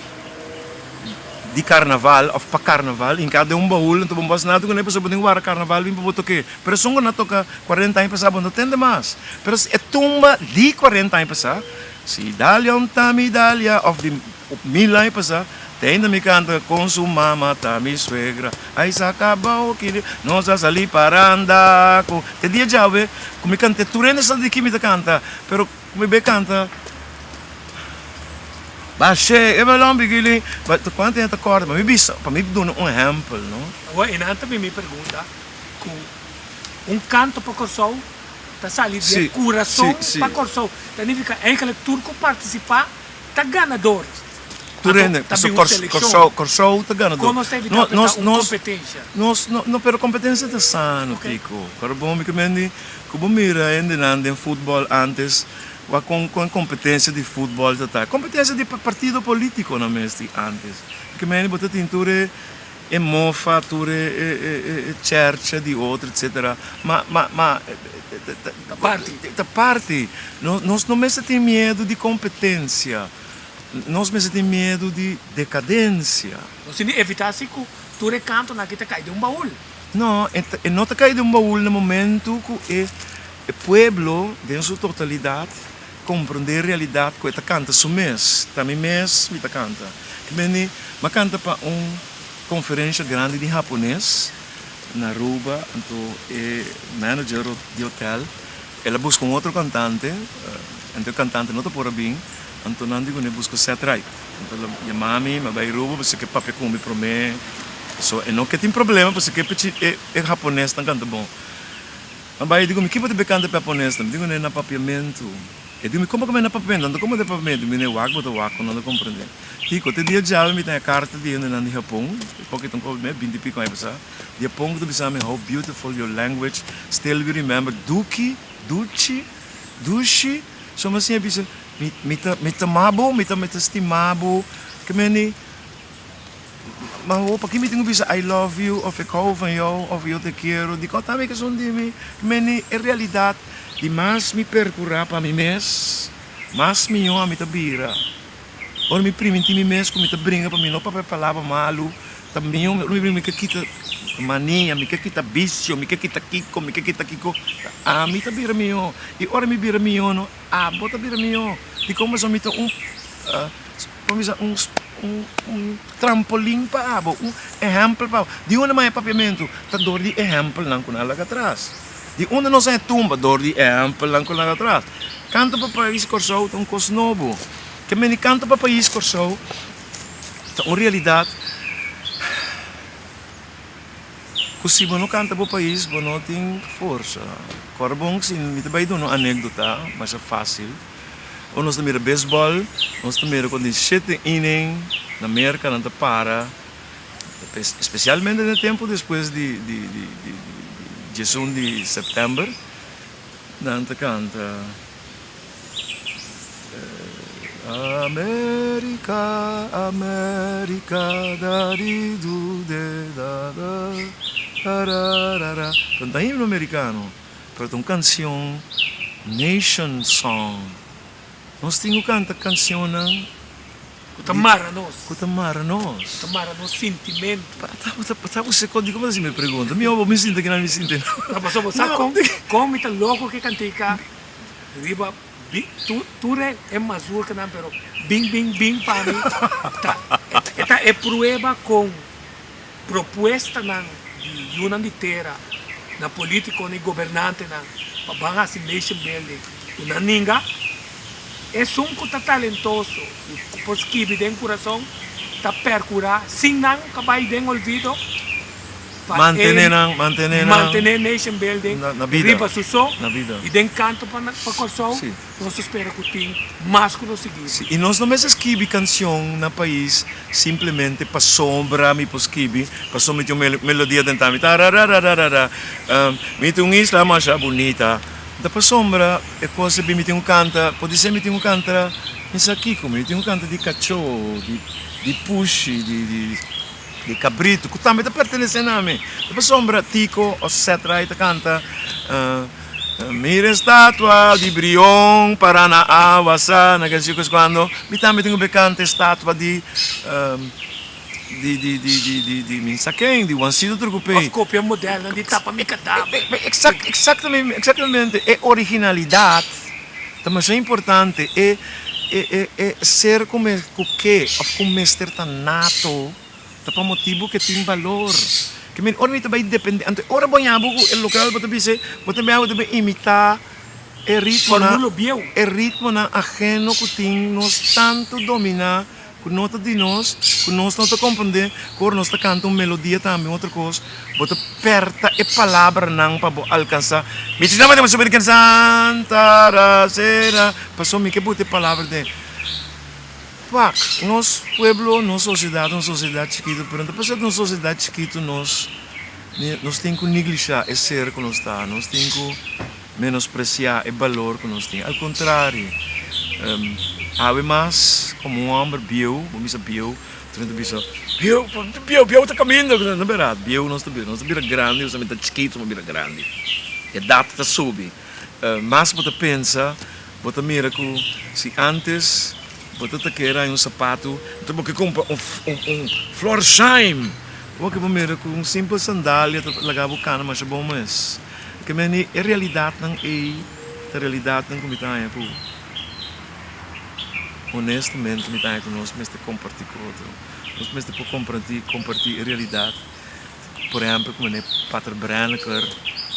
Speaker 3: di karnaval òf pa karnaval hinká den un bahul anto bo no por hasi nada kuné pasobra bo tin ku wara karnaval bin pa bo tok'é. Pero esun ku na toka kuarenta aña pasá bo no tende mas. Pero si e tumba di kuarenta aña pasá, si Dalia un ta mi Dalia òf di mil aña pasá, te ainda mi kanta kon su mama ta mi suegra. Ai sa kaba oki nos a sali paranda ku te dia djawe ku mi kant'é tur hende sa di ki mi ta kanta, pero ku mi bai kanta Bashe e balon bigili, kuantu hende ta kòrda? Pa mi bisa, pa mi duna un ehèmpel, no.
Speaker 2: Awor, einan ta bin mi pregunta. Ku un kanto pa Kòrsou ta sali di e kurason pa Kòrsou. Ta nifiká eigentlik tur ku partisipá ta ganador.
Speaker 3: Tur hende,
Speaker 2: Ta bin un selekshon.
Speaker 3: Kòrsou ta ganador.
Speaker 2: Kon nos ta evitá ku ta un kompetensha?
Speaker 3: Nos, no, pero kompetensia ta sano, Tico. Pero bon, mi ke mendi ku bo mira hendenan den futbòl ántes, wak kon kon e kompetensia di futbòl ta ta. Kompetensia di partido polítiko nan mes tin ántes. Mi ke mendi bo ta tin tur e. E mofa tur e chercha di otro etcetera ma ma ma
Speaker 2: Ta parti.
Speaker 3: Ta parti. Nos no mester tin miedu di competencia, nos mester tin miedu di decadencia.
Speaker 2: Nos tin di evita si cu tur e cantonan aki ta cay den un baul.
Speaker 3: No, e no ta cay den un baul na momento cu e pueblo den su totalidad Comprende e realidad cu e ta canta su mes. Ta mi mes mi ta canta. Ki meni m'a canta pa un conferencia grandi di Hapones na Aruba, anto e manager di hotel el a busca un otro cantante, anto e cantante no ta por a bin, anto nan di cune busca Seth Wright. Anto el a yama mi, m'a bay Aruba pasobra ke papia cu mi prome, so e no ke tin problema pasobra ke e Hapones ta canta bon. A bai digo mi kiba ta bekanta pa japones mi digo ne na papiamentu e digo mi como ku mi na papiamentu anto como ta papiamentu mi ne wak bo ta wak ku no ta comprende kiko te dia djawe mi ta haña karta di hendenan di japon e poki ta un koba binti piko aña pasa di japon ku ta bisa mi how beautiful your language still we remember duki duchi dushi so mi a siña bisa mi mi ta mi ta ama bo mi ta mi ta stima bo ke meni. Ma ho paki mi tin ku bisa I love you of ik hou van jou of yo te quiero dikon tambe ke esun di mi meni e realidat di mas mi perkura pa mi mes mas mihó ami ta bira ora mi priminti mi mes ku mi ta bringa pa mi no papia palabra malu ta mihó ora mi bringa mi ke kita mania mi ke kita bisio mi ke kita kiko mi ke kita kiko ami ta bira mihó i ora mi bira mihó no abo ta bira mihó dikon pasobra mi ta un Por bisa un un trampolin pa abo, un ehèmpel pa abo. Di unda maya papiamentu? Ta dor di ehèmpelnan ku nan a laga atras. Di unda nos a tumba? Dor di ehèmpelnan ku nan a laga atras. Kanto pa pais Kòrsou ta un kos nobo. Ke meni kanto pa pais Kòrsou ta un realidat ku si bo no kanta bo pais bo no tin forsa. Kòrda bon si mi ta bai duna un anekdota masha fásil. Ora nos ta mira beisbòl, nos ta mira ku den shete inning na Merka nan ta para, spesialmente den e tempu despues di diesun di sèptèmber, nan ta kanta America, America, da di du de da da da ra ra ra. Pero no ta himno americano, pero ta un cancion nation song. Nos tin cu canta cancionnan.
Speaker 2: Ku ta mara nos.
Speaker 3: Ku ta mara nos.
Speaker 2: Ku ta mara nos sintimentu.
Speaker 3: Ta bo se kon di como ta mi pregunta. Mi obo mi sinti kinan mi sinti
Speaker 2: no. Pasobra bo sa kon kon mi ta loko ku e kantika riba tur e mazurkanan pero bin bin bin pa mi ta e ta e prueba kon propuestanan di yunan di tera na politikonan i gobernantenan pa ban hasi nation building ku nan ninga. Esun ku ta talentoso i ku por skibi den kurason ta perkurá sin nan ka bai den olvido pa e mantené nation building riba su so i den kanto pa Kòrsou. Nos ta spera ku tin mas ku lo sigui.
Speaker 3: Sí, i nos no mester skibi kansion na pais simplemente pasobra mi por skibi, pasobra mi tin un melodia den ta mi, tararararara, mi tin un isla masha bunita. Ta pasobra e kos a bin mi tin ku kanta, podisé mi tin ku kanta mi sa kiko, mi tin ku kanta di kachó, di pushi, di kabritu, ku tambe ta pertenesé na mi. Ta pasobra Tico òf Setray ta kanta, Mira estatua di Brion para na awa sa na ke si kuando, mi tambe tin ku be kanta estatua di. Di di di di di di mi sa ken di Juancito Trucupé.
Speaker 2: Of copia modelnan di tapa mi kadaver.
Speaker 3: Exact exactamente exactamente e originalidad ta masha importante e e e e ser ku me ku ke of ku mester ta nato ta pa motibu ke tin balor ke men ora mi ta bai depende anto ora bo ña bo ku e lokal bo ta bisa bo ta bia bo ta bai imita e ritmonan
Speaker 2: Formulo bieu.
Speaker 3: e ritmonan ajeno ku tin nos tantu domina. Ku no ta di nos, ku nos no ta komprendé, ku ora nos ta kanta un melodia tambe un otro kos, bo ta pèrta e palabranan pa bo alkansá. Mi ta llama demasiado bini ken santa ra sera, pasobra mi ke buta e palabra den. Wak, nos pueblo, nos sosiedat ta un sosiedat chikitu, pero no ta pasobra ta un sosiedat chikitu nos nos tin ku neglishá e ser ku nos ta, nos tin ku. Menospresiá e balor ku nos tin. Al kontrario, awe mas komo un hòmber bieu, bo misa bieu, tur hende ta bisa, Bieu, bieu, bieu ta kaminda. No bèrdat, bieu nos ta bira. Nos ta bira grandi, nos ta mita chikitu, nos bira grandi. Edat ta subi. Mas bo ta pensa, bo ta mira ku si ántes bo ta ta kere haña un sapatu, anto bo ke kumpra un un Florsheim. Bo ke bo mira ku un simpel sandalia ta laga bo kana masha bon mes. Ke meni e realidatnan ei ta realidatnan ku mi ta haña ku honestamente mi ta haña ku nos mester kompartí ku otro. Nos mester por kompartí kompartí e realidat. Por ehèmpel ku mene Pater Brenneker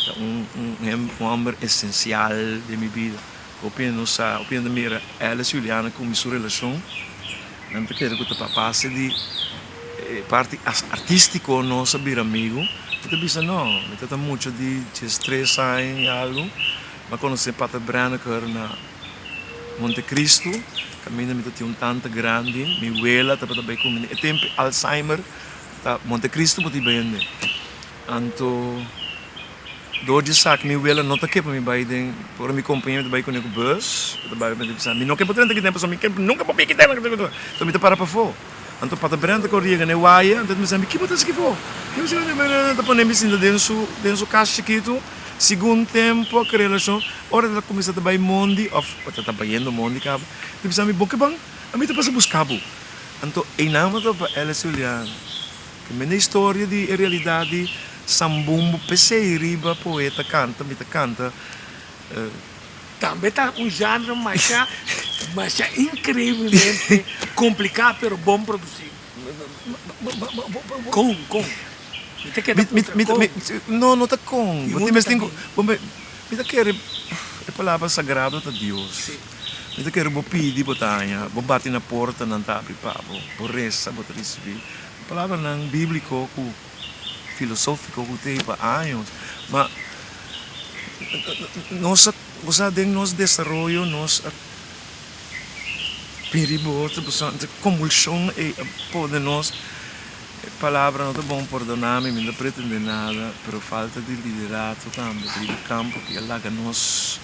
Speaker 3: ta un un hòmber esensial den mi bida. Hopi hende no sa, hopi hende mira Alice Juliana ku mi su relashon, nan ta kere ku ta pa base di e parti artístiko nos a bira amigu. Mi ta bisa no, mi ta ta mucha di diestres aña i algu. Mi a konosé Pater Brenneker na Monte Cristo, kaminda mi ta tin un tanta grandi, mi wela tabata bai ku mi. E tempu Alzheimer ta Monte Cristo bo tin bai hende. Anto. Dor di esaki mi wela no ta ke pa mi bai den, ora mi kompañero ta bai kuné ku bus, e ta bai mi ta bisa, mi no ke pa drenta aki den pasobra mi ke nunka pa biki den, so mi ta para pafó. Anto Pater Brenda ta kore yega na e waya, anto e ta bisa mi, kiko bo ta hasi aki fo? Kiko bo ta hasi aki fo? Ta pone mi sinta den su den su kas chikitu, segun tempu a krea relashon, ora el a kuminsá ta bai mondi òf ta ta bayendo mondi kaba, e ta bisa mi, bo ke ban? Ami ta pasa buska bo. Anto einan bo ta pa Alice Juliana. Ke mende historia di e realidat di Sambumbu p'esei riba poeta kanta mi ta kanta.
Speaker 2: Tambe ta un genre masha masha increiblemente complica pero bon produci. Con con mi ta keda puntra con.
Speaker 3: No no ta con bo tin mes tin cu mi ta kere e palabra sagrado ta Dios mi ta kere bo pidi bo ta haña bo bati na porta nan ta abri pa bo bo resa bo ta ricibi palabranan biblico cu filosófiko ku tin pa años, ma nos a gosa den nos desaroyo nos a bini riba otro persona, e konvulshon ei a pone nos, e palabra no ta bon pordona mi, mi no ta pretende nada, pero falta di liderato tambe riba e kampo ki a laga nos.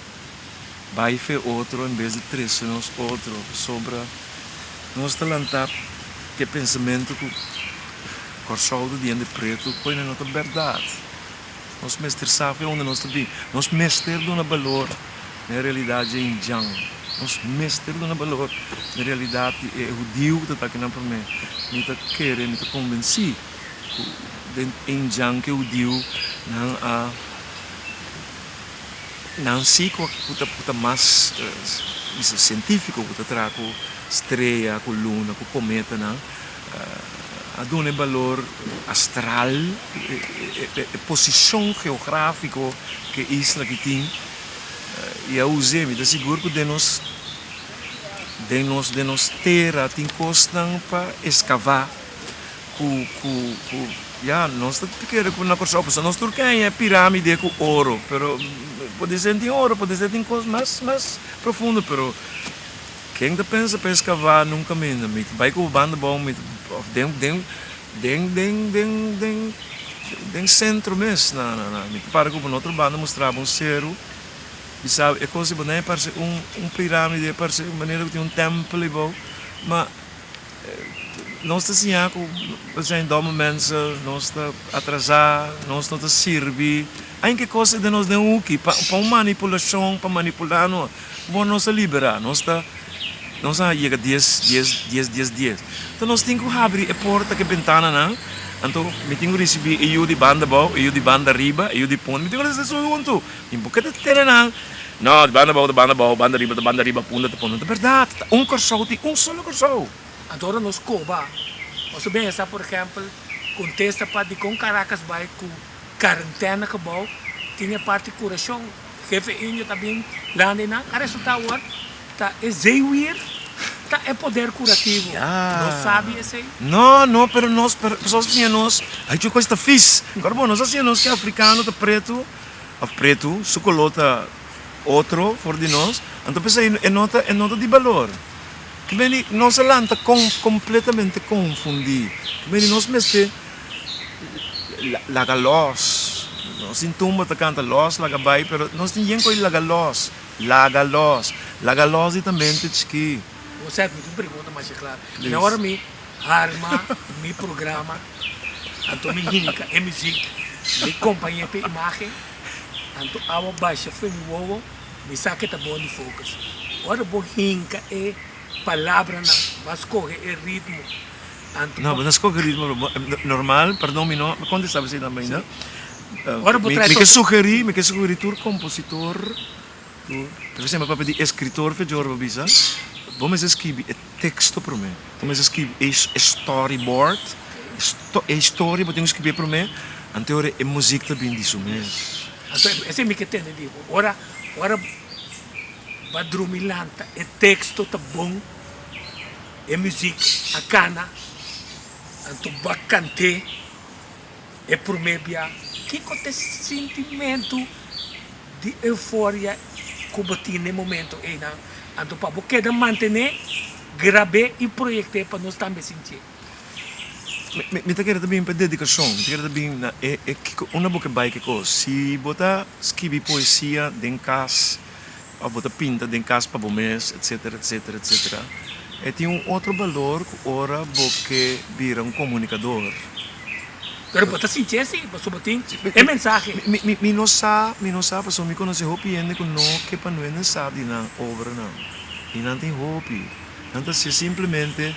Speaker 3: Bai fe otro en bes di trese nos otro, pasobra nos ta lantá ku e pensamentu ku Kòrsou ta di hende pretu, koe no ta bèrdat. Nos mester sa fe unda nos ta bin. Nos mester duna balor na e realidat dje indjan. Nos mester duna balor na e realidat di e hudiu ku ta ta akinan promé. Mi ta kere, mi ta konbensí ku den indjan ku e hudiu nan a. Nan si ku ta ku ta mas bisa sientífiko ku ta traha ku strea, ku luna, ku kometanan a duna e balor astral, e posishon geográfiko ku e isla aki tin i a us'é. Mi ta sigur ku den nos den nos den nos tera tin kosnan pa eskavá. Ku ku ku ya nos ta kere ku na Kòrsou pasobra nos tur ken e piramide ku oro pero pode ser tin oro pode ser tin kos mas mas profundo pero ken ta pensa pa eskavá nun kaminda mi ta bai ku bo banda abou mi ta òf den den den den den den den sentro mes na na na mi ta para ku bo na otro banda mustra bo un seru bisa e kos di bo nan e parse un un piramide e parse manera ku tin un tèmpel abou ma. Nos ta siña ku we zijn domme mensen, nos ta atrasá, nos no ta sirbi. Aunke kos ta den nos den huki pa un manipulashon, pa manipulá nos, bo nos ta liberá, nos ta nos a yega dies, dies, dies, dies, dies. Enton nos tin ku habri e porta ku e bentananan, anto mi tin ku risibí e yu di banda abou, e yu di banda ariba, e yu di punda, mi tin ku resibi tur huntu. Mi por keda tene nan. No, di banda abou ta banda abou, banda riba ta banda riba, punda ta punda. Ta bèrdat, ta un Kòrsou, tin un solo Kòrsou.
Speaker 2: Anto ora nos koba, nos ta pensa, por ehèmpel, kontesta pa dikon Caracas bai ku karentèna gebou, tin e parti kurashon. Hefe Indio ta bin landa einan, a resultá awor ta e zeewier ta e poder kurativo. Nos sabi esei?
Speaker 3: No, no, pero nos, pero pasobra siña nos, ai cu cos ta fis. Awor bo, nos a siña nos cu africano ta preto. Of pretu, su koló ta otro for di nos, anto p'esei e no ta e no ta di balor. Ke meni nos a lanta kompletamente konfundí. Ke meni nos mester laga lòs. Nos tin tumba ta kanta lòs laga bai, pero nos tin yen ko'i laga lòs, laga lòs, laga lòs di ta mente chikí.
Speaker 2: Bo sèt mi tin un pregunta masha kla. Mi ora mi harma mi programa. Anto mi hinka e muziek, mi kompañ'é p'e imágen, anto awa basha fen mi wowo, mi sa ke ta bon di focus. Ora bo hinka e palabranan, bo a skohe e ritmo, anto.
Speaker 3: No, bo no skohe ritmo, normal, perdon mi no kontestá bo esei tambe ainda.
Speaker 2: Ora bo trae
Speaker 3: Mi ke sugerí, mi ke sugerí tur kompositor, tur, ta bisa mi papia di eskritor fedjor bo bisa, bo mester skibi e Teksto promé. Bo mester skibi e storyboard, e historia bo tin ku skibié promé, anto ora e muzik ta bin di su mes.
Speaker 2: Anto esei mi ke tende di bo. Ora ora bo a drumi lanta e teksto ta bon, e muzik a kana, anto bo a kant'é e promé bia. Kiko ta e sintimentu di euforia ku bo tin na e momento einan? Anto pa bo keda mantené, grab'é i proyekt'é pa nos tambe sintié.
Speaker 3: Mi ta kere ta bin pa dedikashon, mi ta kere ta bin na e e kiko unda bo ke bai ke kos. Si bo ta skibi poesia den kas òf bo ta pinta den kas pa bo mes etsetera etsetera etsetera e tin un otro balor ku ora bo ke bira un komunikador.
Speaker 2: Pero bo ta sinti esi, pasobra bo tin e mensahe.
Speaker 3: Mi no sa, mi no sa, pasobra mi konosé hopi hende ku no ke pa nuende sa di nan obranan. I nan tin hopi. Nan ta hasié simplemente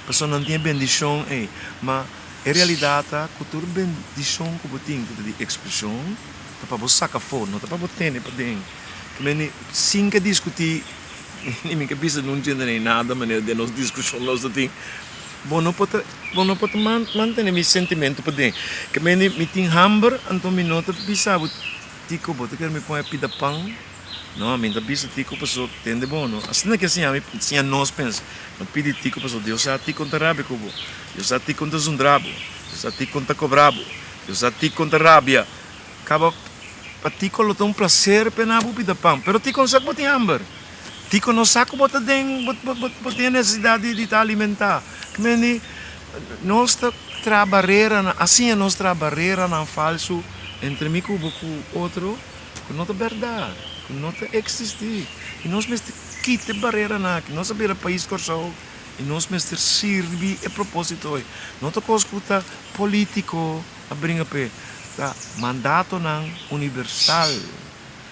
Speaker 3: pasobra nan tin e bendishon ei. Ma e realidat ta ku tur bendishon ku bo tin, ku ta di ekspreshon, ta pa bo saka afó, no ta pa bo tene paden. Ke meni, sin ke diskutí, ni mi ke bisa nun djende nei nada manera den nos diskushon nos ta tin. Bo no por ta, bo no por ta mantene mi sentimentu paden. Ke mende mi tin hamber, anto mi no ta bisa bo, Tico, bo ta kere mi pon e pida pan? No, mi no ta bisa Tico paso tende bo no. Asina ke a siña mi, siña nos pensa. No pidi Tico paso Dios sa Tico ta rabia ku bo. Dios sa Tico ta zundra bo. Dios sa Tico ta kobra bo. Dios sa Tico ta rabia. Kaba pa Tico lo ta un placer pena bo pida pan, pero Tico no sa ku bo tin hamber. Tiko no sa ku bo ta den, bo tin e nesesidat di ta alimentá. Kmeni nos ta traha bareranan, a siña nos traha bareranan falsu entre mi ku bo ku otro ku no ta bèrdat, ku no ta eksistí. I nos mester kita e bareranan aki. Nos a bira pais Kòrsou i nos mester sirbi e propósito ei. No ta kos ku ta polítiko a bringa p'e, ta mandatonan universal,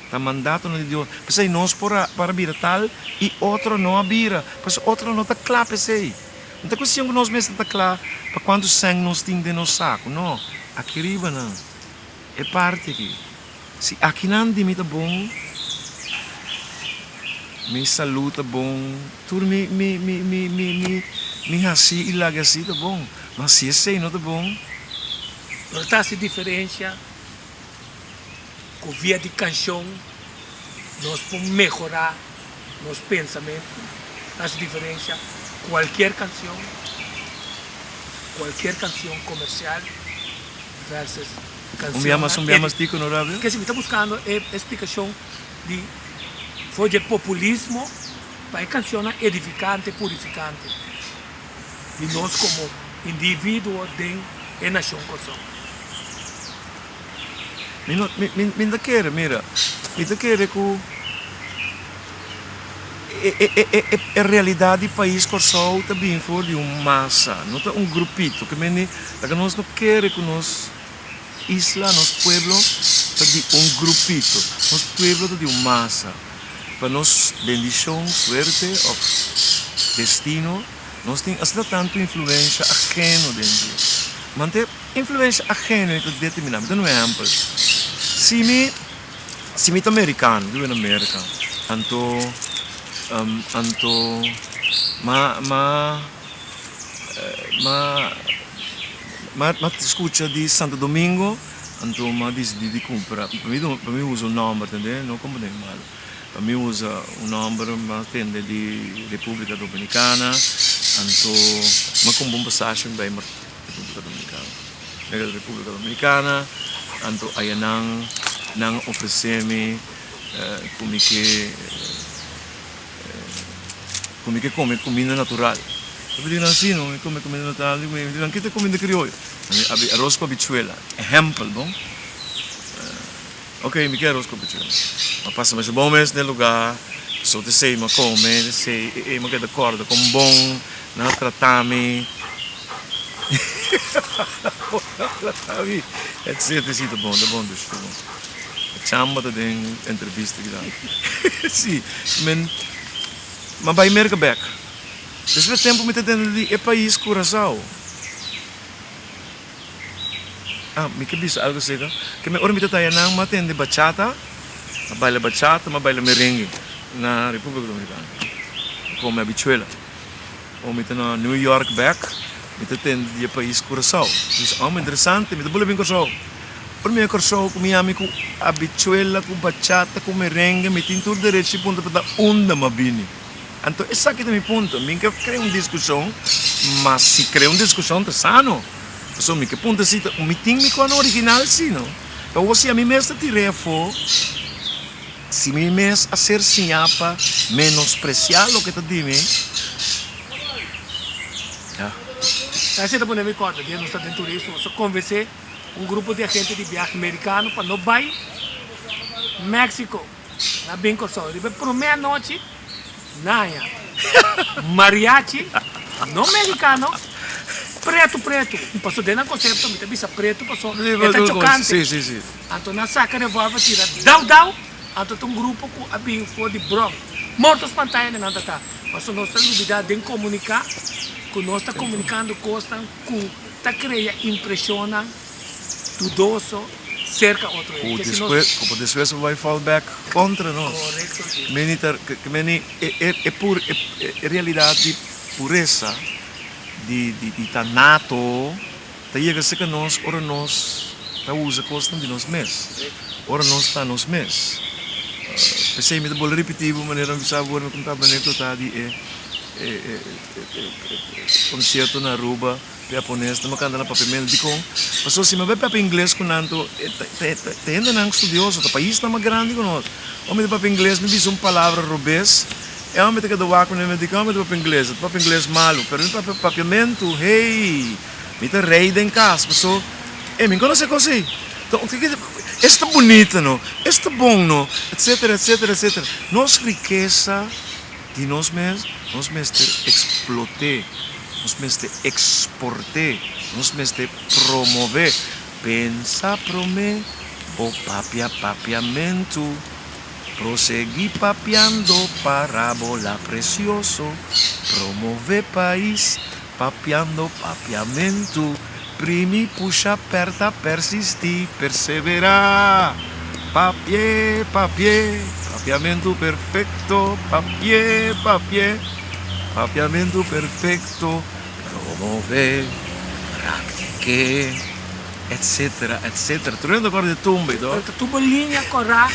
Speaker 3: ta mandatonan di Dios. P'esei nos por a para bira tal i otro no a bira, pasobra otro no ta kla p'esei. No ta kuestion ku nos mester ta kla pa kuantu sèn nos tin den nos saku, no. Aki riba nan, e parti aki. Si akinan di mi ta bon, mi salú ta bon, tur mi mi mi mi mi mi mi hasi i laga hasi ta bon. Ma si esei no ta bon.
Speaker 2: No ta hasi diferensia ku via di kanshon nos por mehorá nos pensamentu. Ta hasi diferensia kualkier kanshon, kualkier kanshon komersial versus.
Speaker 3: Un bia mas, un bia mas tico no rabia?
Speaker 2: Kese mi ta buscando e explicacion di for dje populismo pa e cancionnan edificante, purificante di nos como individuo den e nacion Corsou.
Speaker 3: Mi no, mi, mi, mi ta kere, mira, mi ta kere cu e, e, e, e, e realidad di pais Corsou ta bin for di un masa, no ta un grupito, ke mende Laga nos no kere ku nos isla, nos pueblo ta di un grupito. Nos pueblo ta di un masa. Pa nos bendishon, suerte òf destino, nos tin asina tantu influensha ageno den dje. Mante influensha ageno ei ta determiná. Mi ta duna un ehèmpel. Si mi, si mi ta merikano, mi biba na Merka, anto, anto ma, ma. Ma ma ma skucha di Santo Domingo anto m'a disidí di kumpra pa mi pa mi usa un nòmber tende no komprendé mi malu pa mi usa un nòmber m'a tende di Repúblika Dominikana anto m'a kumpra un pasashi mi bai Repúblika Dominikana mi a Repúblika Dominikana anto ayanan nan a ofresé mi ku mi ke. Ku mi ke kome kuminda natural. Mi di nan, Si, no, mi kome kuminda natural. Mi di nan, Ke ta kuminda krioyo? Mi abi aros ku habichuela. Ehèmpel, bon. Oke, mi ke aros ku habichuela. Mi a pasa masha bon mes den e lugá. So ta esei mi a kome, ta esei e mi a keda kòrda kon bon nan a trata mi. Nan a trata mi, etsetera. Si, ta bon, ta bon, dushi, ta bon. Chamba ta den entrevista kinan. Si, men m'a bai Merka bek. Despues tempu mi ta tende di e pais Curacao. Ah, mi ke bisa algo aserka ke mi ora mi ta taya nan m'a tende bachata, m'a baila bachata, m'a baila merengue na Republica Dominicana. Kome habichuela. Ora mi ta na New York bek, mi ta tende di e pais Curacao. Mi bisa, oh, interesante, mi ta bula bin Kòrsou. Ora mi a Kòrsou ku mi ami ku habichuela, ku bachata, ku merengue, mi tin tur derecho di puntra pa ta unda mi a bini. Anto esaki ta mi punto, mi ke krea un diskushon, ma si krea un diskushon ta sano. Pasobra mi ke puntra si ta mi tin mi kòne original si no. Pero awor si ami mes ta tir'é afó. Si mi mes a ser siñá pa menospresiá loke ta di mi, ya.
Speaker 2: Esei ta pone mi kòrda dia nos ta den turismo, nos a konvensé un grupo di agente di biahe merikano pa no bai Mexico. Nan a bin Kòrsou. Riba e promé anochi nan haña mariachi no merikano, pretu pretu. Pasobra den nan konsepto mi ta bisa pretu pasobra e ta chokante. Anto nan saka revolver tira dau dau, anto ta un grupo ku a bin for di Bronx. Morto spantá hende nan ta ta, pasobra nos ta lubidá den komuniká ku nos ta komunikando kosnan ku ta krea impreshonnan dudoso serka otro hende.
Speaker 3: Ku despues, ku despues bo bai fall back kontra nos.
Speaker 2: Korekto, sí.
Speaker 3: Meni ta, meni e e e pur e realidat di puresa di di ta nato. Ta yega serka nos ora nos ta usa kosnan di nos mes, ora nos ta nos mes. P'esei mi ta bolbe ripití bo manera mi bisa bo ora mi kontaba anekdota di e konsierto na Aruba ku japones nan a kanta na papiamentu. Dikon? Pasobra si mi a bai papia ingles ku nan to ta hendenan studioso, ta paisnan mas grandi ku nos. Ora mi ta papia ingles mi bisa un palabra robes e hòmber ta keda wak ku mi, dikon mi ta papia ingles? Mi ta papia ingles malu, pero mi papia papiamentu, hey! Mi ta rei den kas, paso e mi konosé kos ei. Esta bunita no, esta bon no, etcetera, etcetera, etcetera. Nos rikesa di nos mes, nos mester eksplot'é, nos mester eksport'é, nos mester promové. Pensa promé bo papia papiamentu, prosegui papiando parabola precioso, promové pais papiando papiamentu, primi pusha perta persisti perseverá, papié papié papiamentu perfecto, papié papié papiamentu perfecto. Promové, praktiké, etcetera, etcetera. Tur hende kòrda e tumba ei, to?
Speaker 2: Ta tumba liña kòrá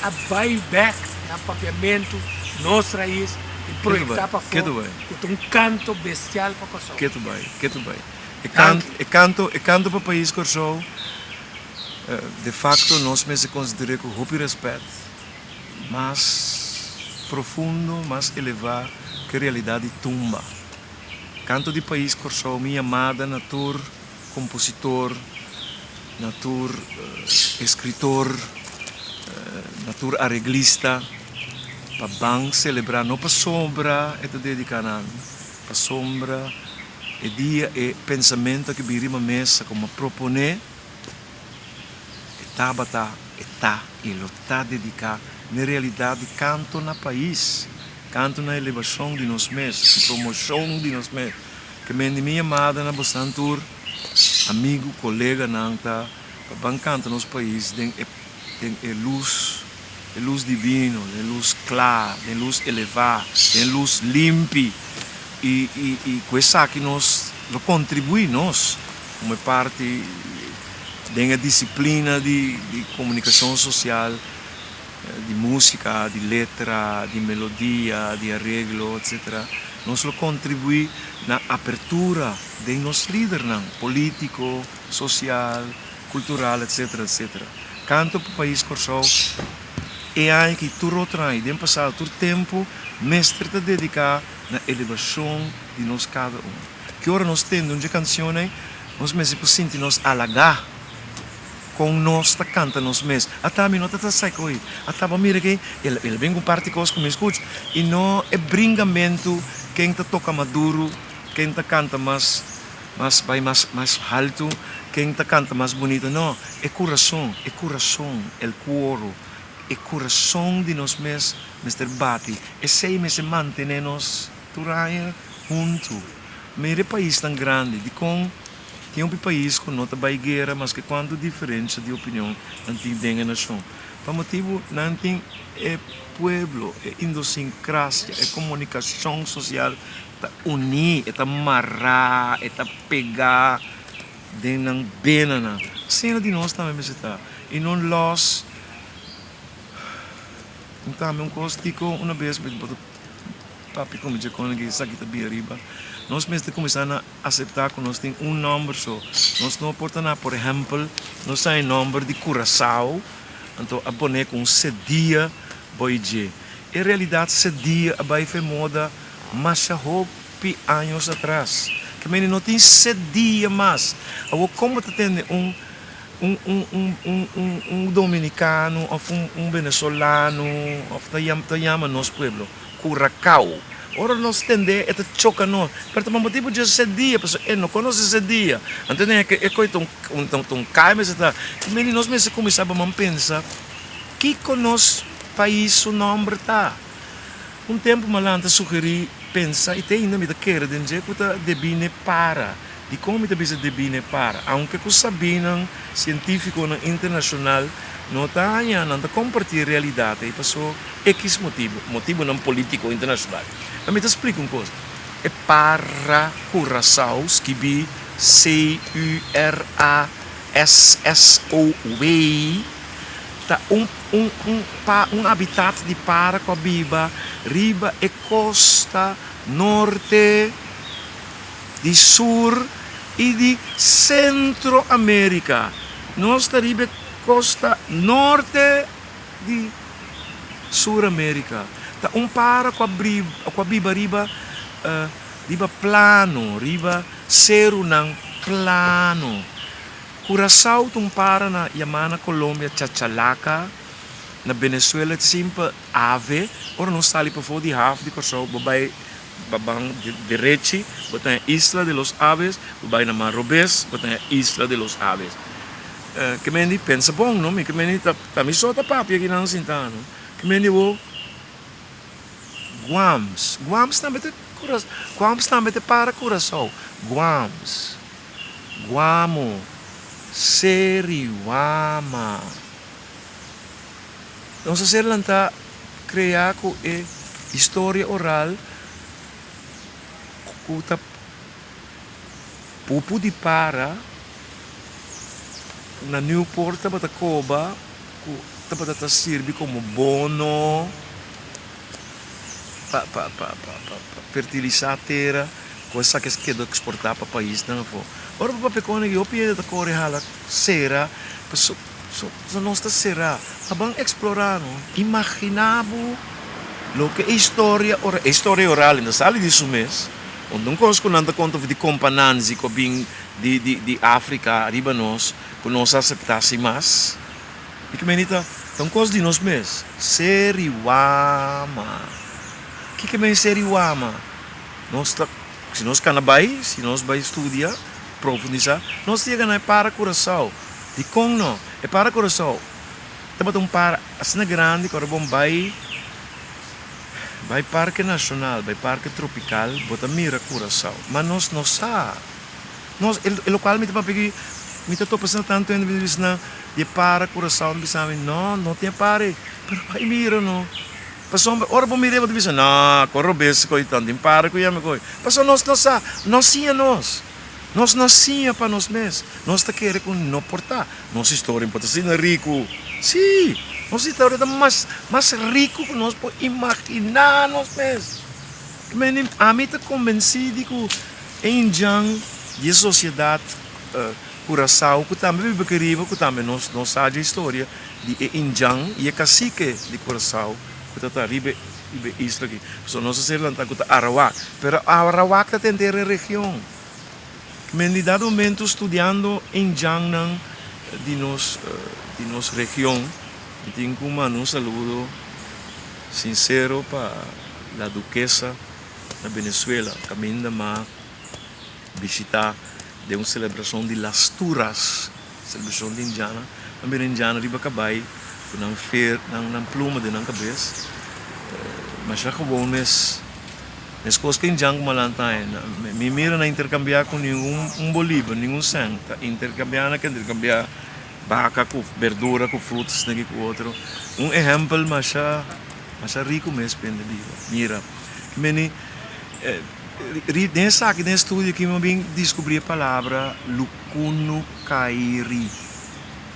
Speaker 2: a bai bèk na papiamentu, nos rais, i proyektá pafó ku ta un kanto bestial pa Kòrsou.
Speaker 3: Ketu bai, ketu bai. E kanto, e kanto, e kanto pa pais Kòrsou, de fakto nos mester konsider'é ku hopi rèspèt. Mas profundo, mas elevá ku e realidat di tumba. Kanto di pais Kòrsou, mi yamada na tur kompositor, na tur eskritor, na tur areglista pa ban selebrá, no pasobra e ta dediká na mi, pasobra e dia e pensamentu aki bin riba mesa komo proponé. E tabata, e ta i lo ta dediká n'e realidat di kanto na pais, kanto na elevashon di nos mes, promoshon di nos mes. Ke men di mi yamada na bosnan tur, amigu, koleganan, ta pa ban kanta nos pais den e den e lus, e lus divino, den lus kla, den lus elevá, den lus limpi i i i ku esaki nos lo kontribuí nos Como e parti den e disciplina di comunicacion social, di musica, di letra, di melodia, di areglo, etc. Nos lo contribui na apertura den nos lidernan politico, social, cultural, etc. Etc. Canto pa pais Corsou e aña aki tur otro aña, den pasado tur tempo mester ta dedica na elevacion di nos cada un. Ki ora nos tende un dje kansion ei, nos mester por sinti nos halagá kon nos ta kanta nos mes. Ata mi no ta ta sek oí. Ata bo mira ke el el a bin ku un par di kos ku mi skucha. I no e bringamentu ken ta toka mas duru, ken ta kanta mas mas bai mas mas haltu, ken ta kanta mas bunito. No, e kurason, e kurason, el kuoro, e kurason di nos mes mester bati. Esei mester mantené nos. Tur aña huntu. Mira e paisnan grandi, dikon tin hopi pais ku no ta bai guera maske kuantu diferensha di opinion nan tin den e nashon? Pa motibu nan tin e pueblo, e indosinkrásia, e komunikashon sosial ta uní, e ta mará, e ta pegá den nan benanan. Asina di nos tambe mester ta i no lòs. Un tambe un kos dikon una bes bo ta. Papia ku mi dje kono ki esaki ta bira riba. Nos mester kuminsá na aseptá ku nos tin un nòmber so. Nos no por ta na, por ehèmpel, nos ta e nòmber di Curacao, anto a pone ku un sedia boi dje. En realidat sedia a bai fe moda masha hopi años atras. Ke mende no tin sedia mas. Awor kon bo ta tende un un un un un un un dominicano of un un venezolano of ta yama ta yama nos pueblo Curacao ora nos tende e ta choca nos pero ta pa motibo dje sedia pasobra e no conoce sedia anto e e coy ta un ta un cay mester ta meni nos mester cuminsa ba man pensa kico nos pais su nomber ta un tempo malanta sugeri pensa y te ainda mi ta kere den dje cu ta debi ne para. Dikon mi ta bisa debí n'e para? Aunke ku sabínan sientífikonan internashonal no ta haña, nan ta kompartí e realidat ei paso ekis motibu, motibunan polítiko internashonal. Ma mi ta splika un kos, e para Curacao, skibí C-U-R-A-S-S-O-W, ta un un un pa un habitat di para ku a biba riba e kosta norte. Di Sur i di Sentro Amerika. Nos ta riba e kosta norte di Sur Amerika. Ta un para ku a ku a biba riba riba plano, riba serunan plano. Curaçao ta un para na yamá na Colombia chachalaka, na Venezuela simpel ave. Ora nos sali pafó di haf di Kòrsou bo bai ba ban derechi bo ta haña Isla de los Aves, bo bai na man robes bo ta haña Isla de los Aves. Ke men di pensa bon no, mi ke men di ta mi so ta papia kinan sintá no. Ke men di bo Guams, Guams tambe ta Guams tambe ta para Curaçao, Guams. Guamo, Seriwama. Nos a ser lantá kreá ku e historia oral ku ta pupu di para na Newport tabata koba ku tabata ta sirbi komo bono pa pa pa pa fertilisá tera. Ku esaki a keda eksportá pa paisnan afó. Ora bo papia kon aki hopi hende ta kore hala sera paso so nos ta será. A ban eksplorá no. Imaginá bo loke e historia ora e historia oral no sali di su mes. Unda un kos ku nan ta konta di Kompa Nanzi ku a bin di di di Afrika riba nos ku nos a aseptá sin mas. I ku meni ta ta un kos di nos mes. Seriwama. Kiko men seriwama? Nos ta, si nos kana bai, si nos bai studia, profundisá, nos ta yega na e para Curaçao. Dikon no? E para Curaçao tabata un para asina grandi ku ora bo bai, bai Parke Nashonal, bai Parke Tropikal, bo ta mira Curaçao. Ma nos no sa. Nos, e lokual mi ta papia aki, mi ta topa asina tantu hende mi ta bisa nan di e para Curaçao, mi bisa mi, no, no tin e para ei. Pero bai mira no. Pasobra ora bo mir'é bo ta bisa, No, kon robes koe tan tin para ku yami koe. Pasobra nos no sa, no siña nos. Nos no siña pa nos mes. Nos ta kere ku no por ta. Nos historia por ta asina riku. Sí, nos historia ta mas mas riku ku nos por imaginá nos mes. Ami ta kombensí di ku e indjan di e sosiedat Curaçao ku tambe biba aki riba ku tambe nos no sa dje historia di e indjan i e kasike di Curaçao ku ta ta riba riba e isla aki. Pasobra nos a ser lantá ku ta Arawak, pero Arawak ta ta henter e region. Men di dado momento studiando indjannan di nos di nos region mi tin ku manda un saludo sinsero pa la Duquesa na Venezuela kaminda m'a bishita den un selebrashon di Las Turas, selebrashon di indiana, nan bira indiana riba kabai ku nan fer, nan pluma den nan kabes, masha gewoon mes, meskos ku indian ku malanta aña, mi mira nan interkambiá ku ningun un bolivar, ningun sèn, ta interkambiá nan ke interkambiá baka ku berdura ku frutas esaki ku otro, un ehèmpel masha masha riku mes pende biba, mira, meni. Den esaki, den e studio aki, mi a bin diskubrí e palabra lukunukairi.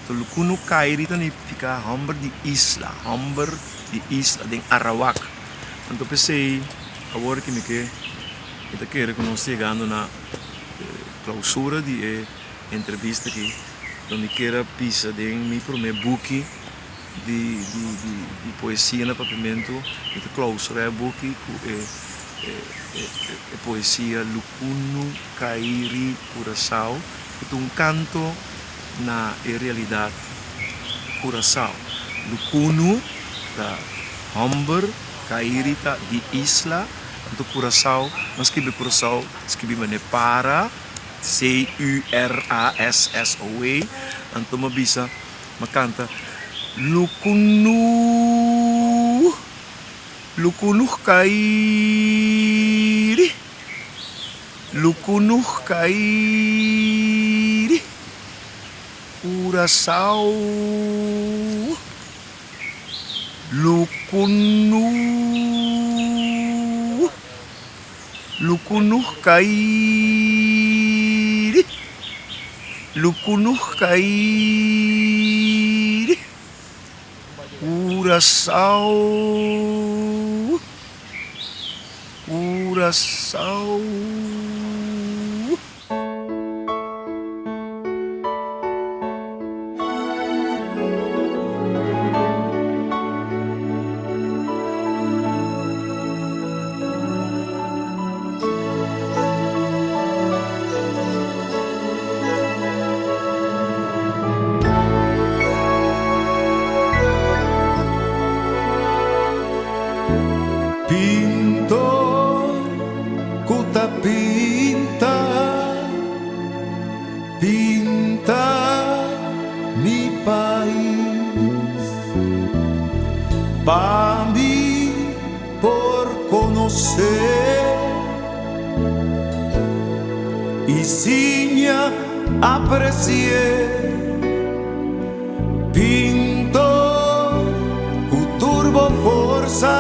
Speaker 3: So lukunukairi ta nifiká hòmber di isla, hòmber di isla den Arawak. Anto p'esei awor ki mi ke, mi ta kere ku nos ta yegando na klausura di e entrevista aki, lo mi kier a bisa den mi promé buki di di poesia na papiamentu mi ta clausura e buki ku e e poesia Lukunu Kairi Curaçao ku ta un kanto na e realidat Curaçao. Lukunu ta hòmber, Kairi ta di isla, anto Curaçao nan skibi Curaçao skibi manera para, C-U-R-A-S-S-O-A, anto mi a bisa. Ma kanta, Lukunu, lukunuh kairi, lukunuh kairi, Curaçao, lukunu, lukunuh kairi. Lukunuh kairi Curaçao Curaçao.
Speaker 1: konosé i siña apresi'é. Pintor ku tur bo forsa,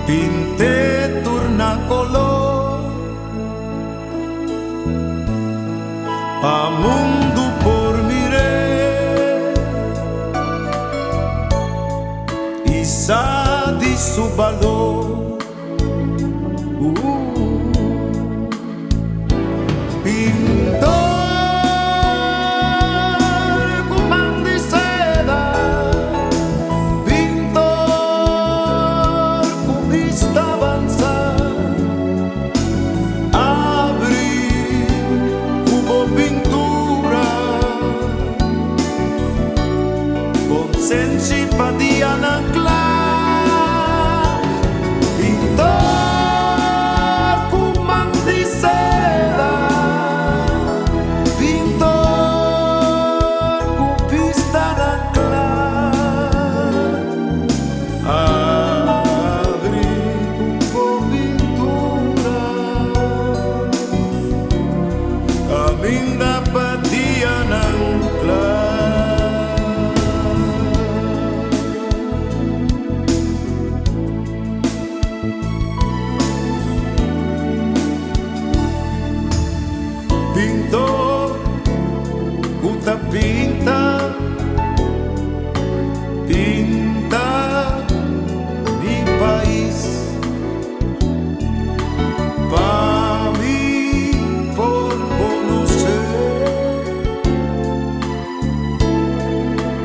Speaker 1: pint'é tur na koló. Pa mundu por mir'é i sa di su balor. Pintor ku man di seda, pintor ku bista avanzá, abri ku bo pintura konsenshi pa dianan kla. Pintor ku man di seda, pintor ku bista na kla, abri ku bo pintura kaminda pa dianan kla. Pintor ku ta pinta, pinta mi pais pa mi por konosé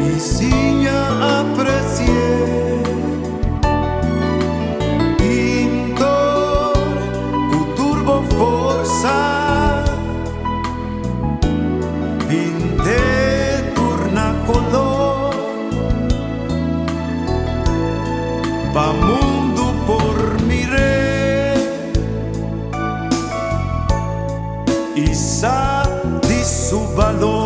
Speaker 1: i siña apresi'é. Pintor ku tur bo forsa, pint'é tur na koló pa mundu por mir'é i sa di su balor.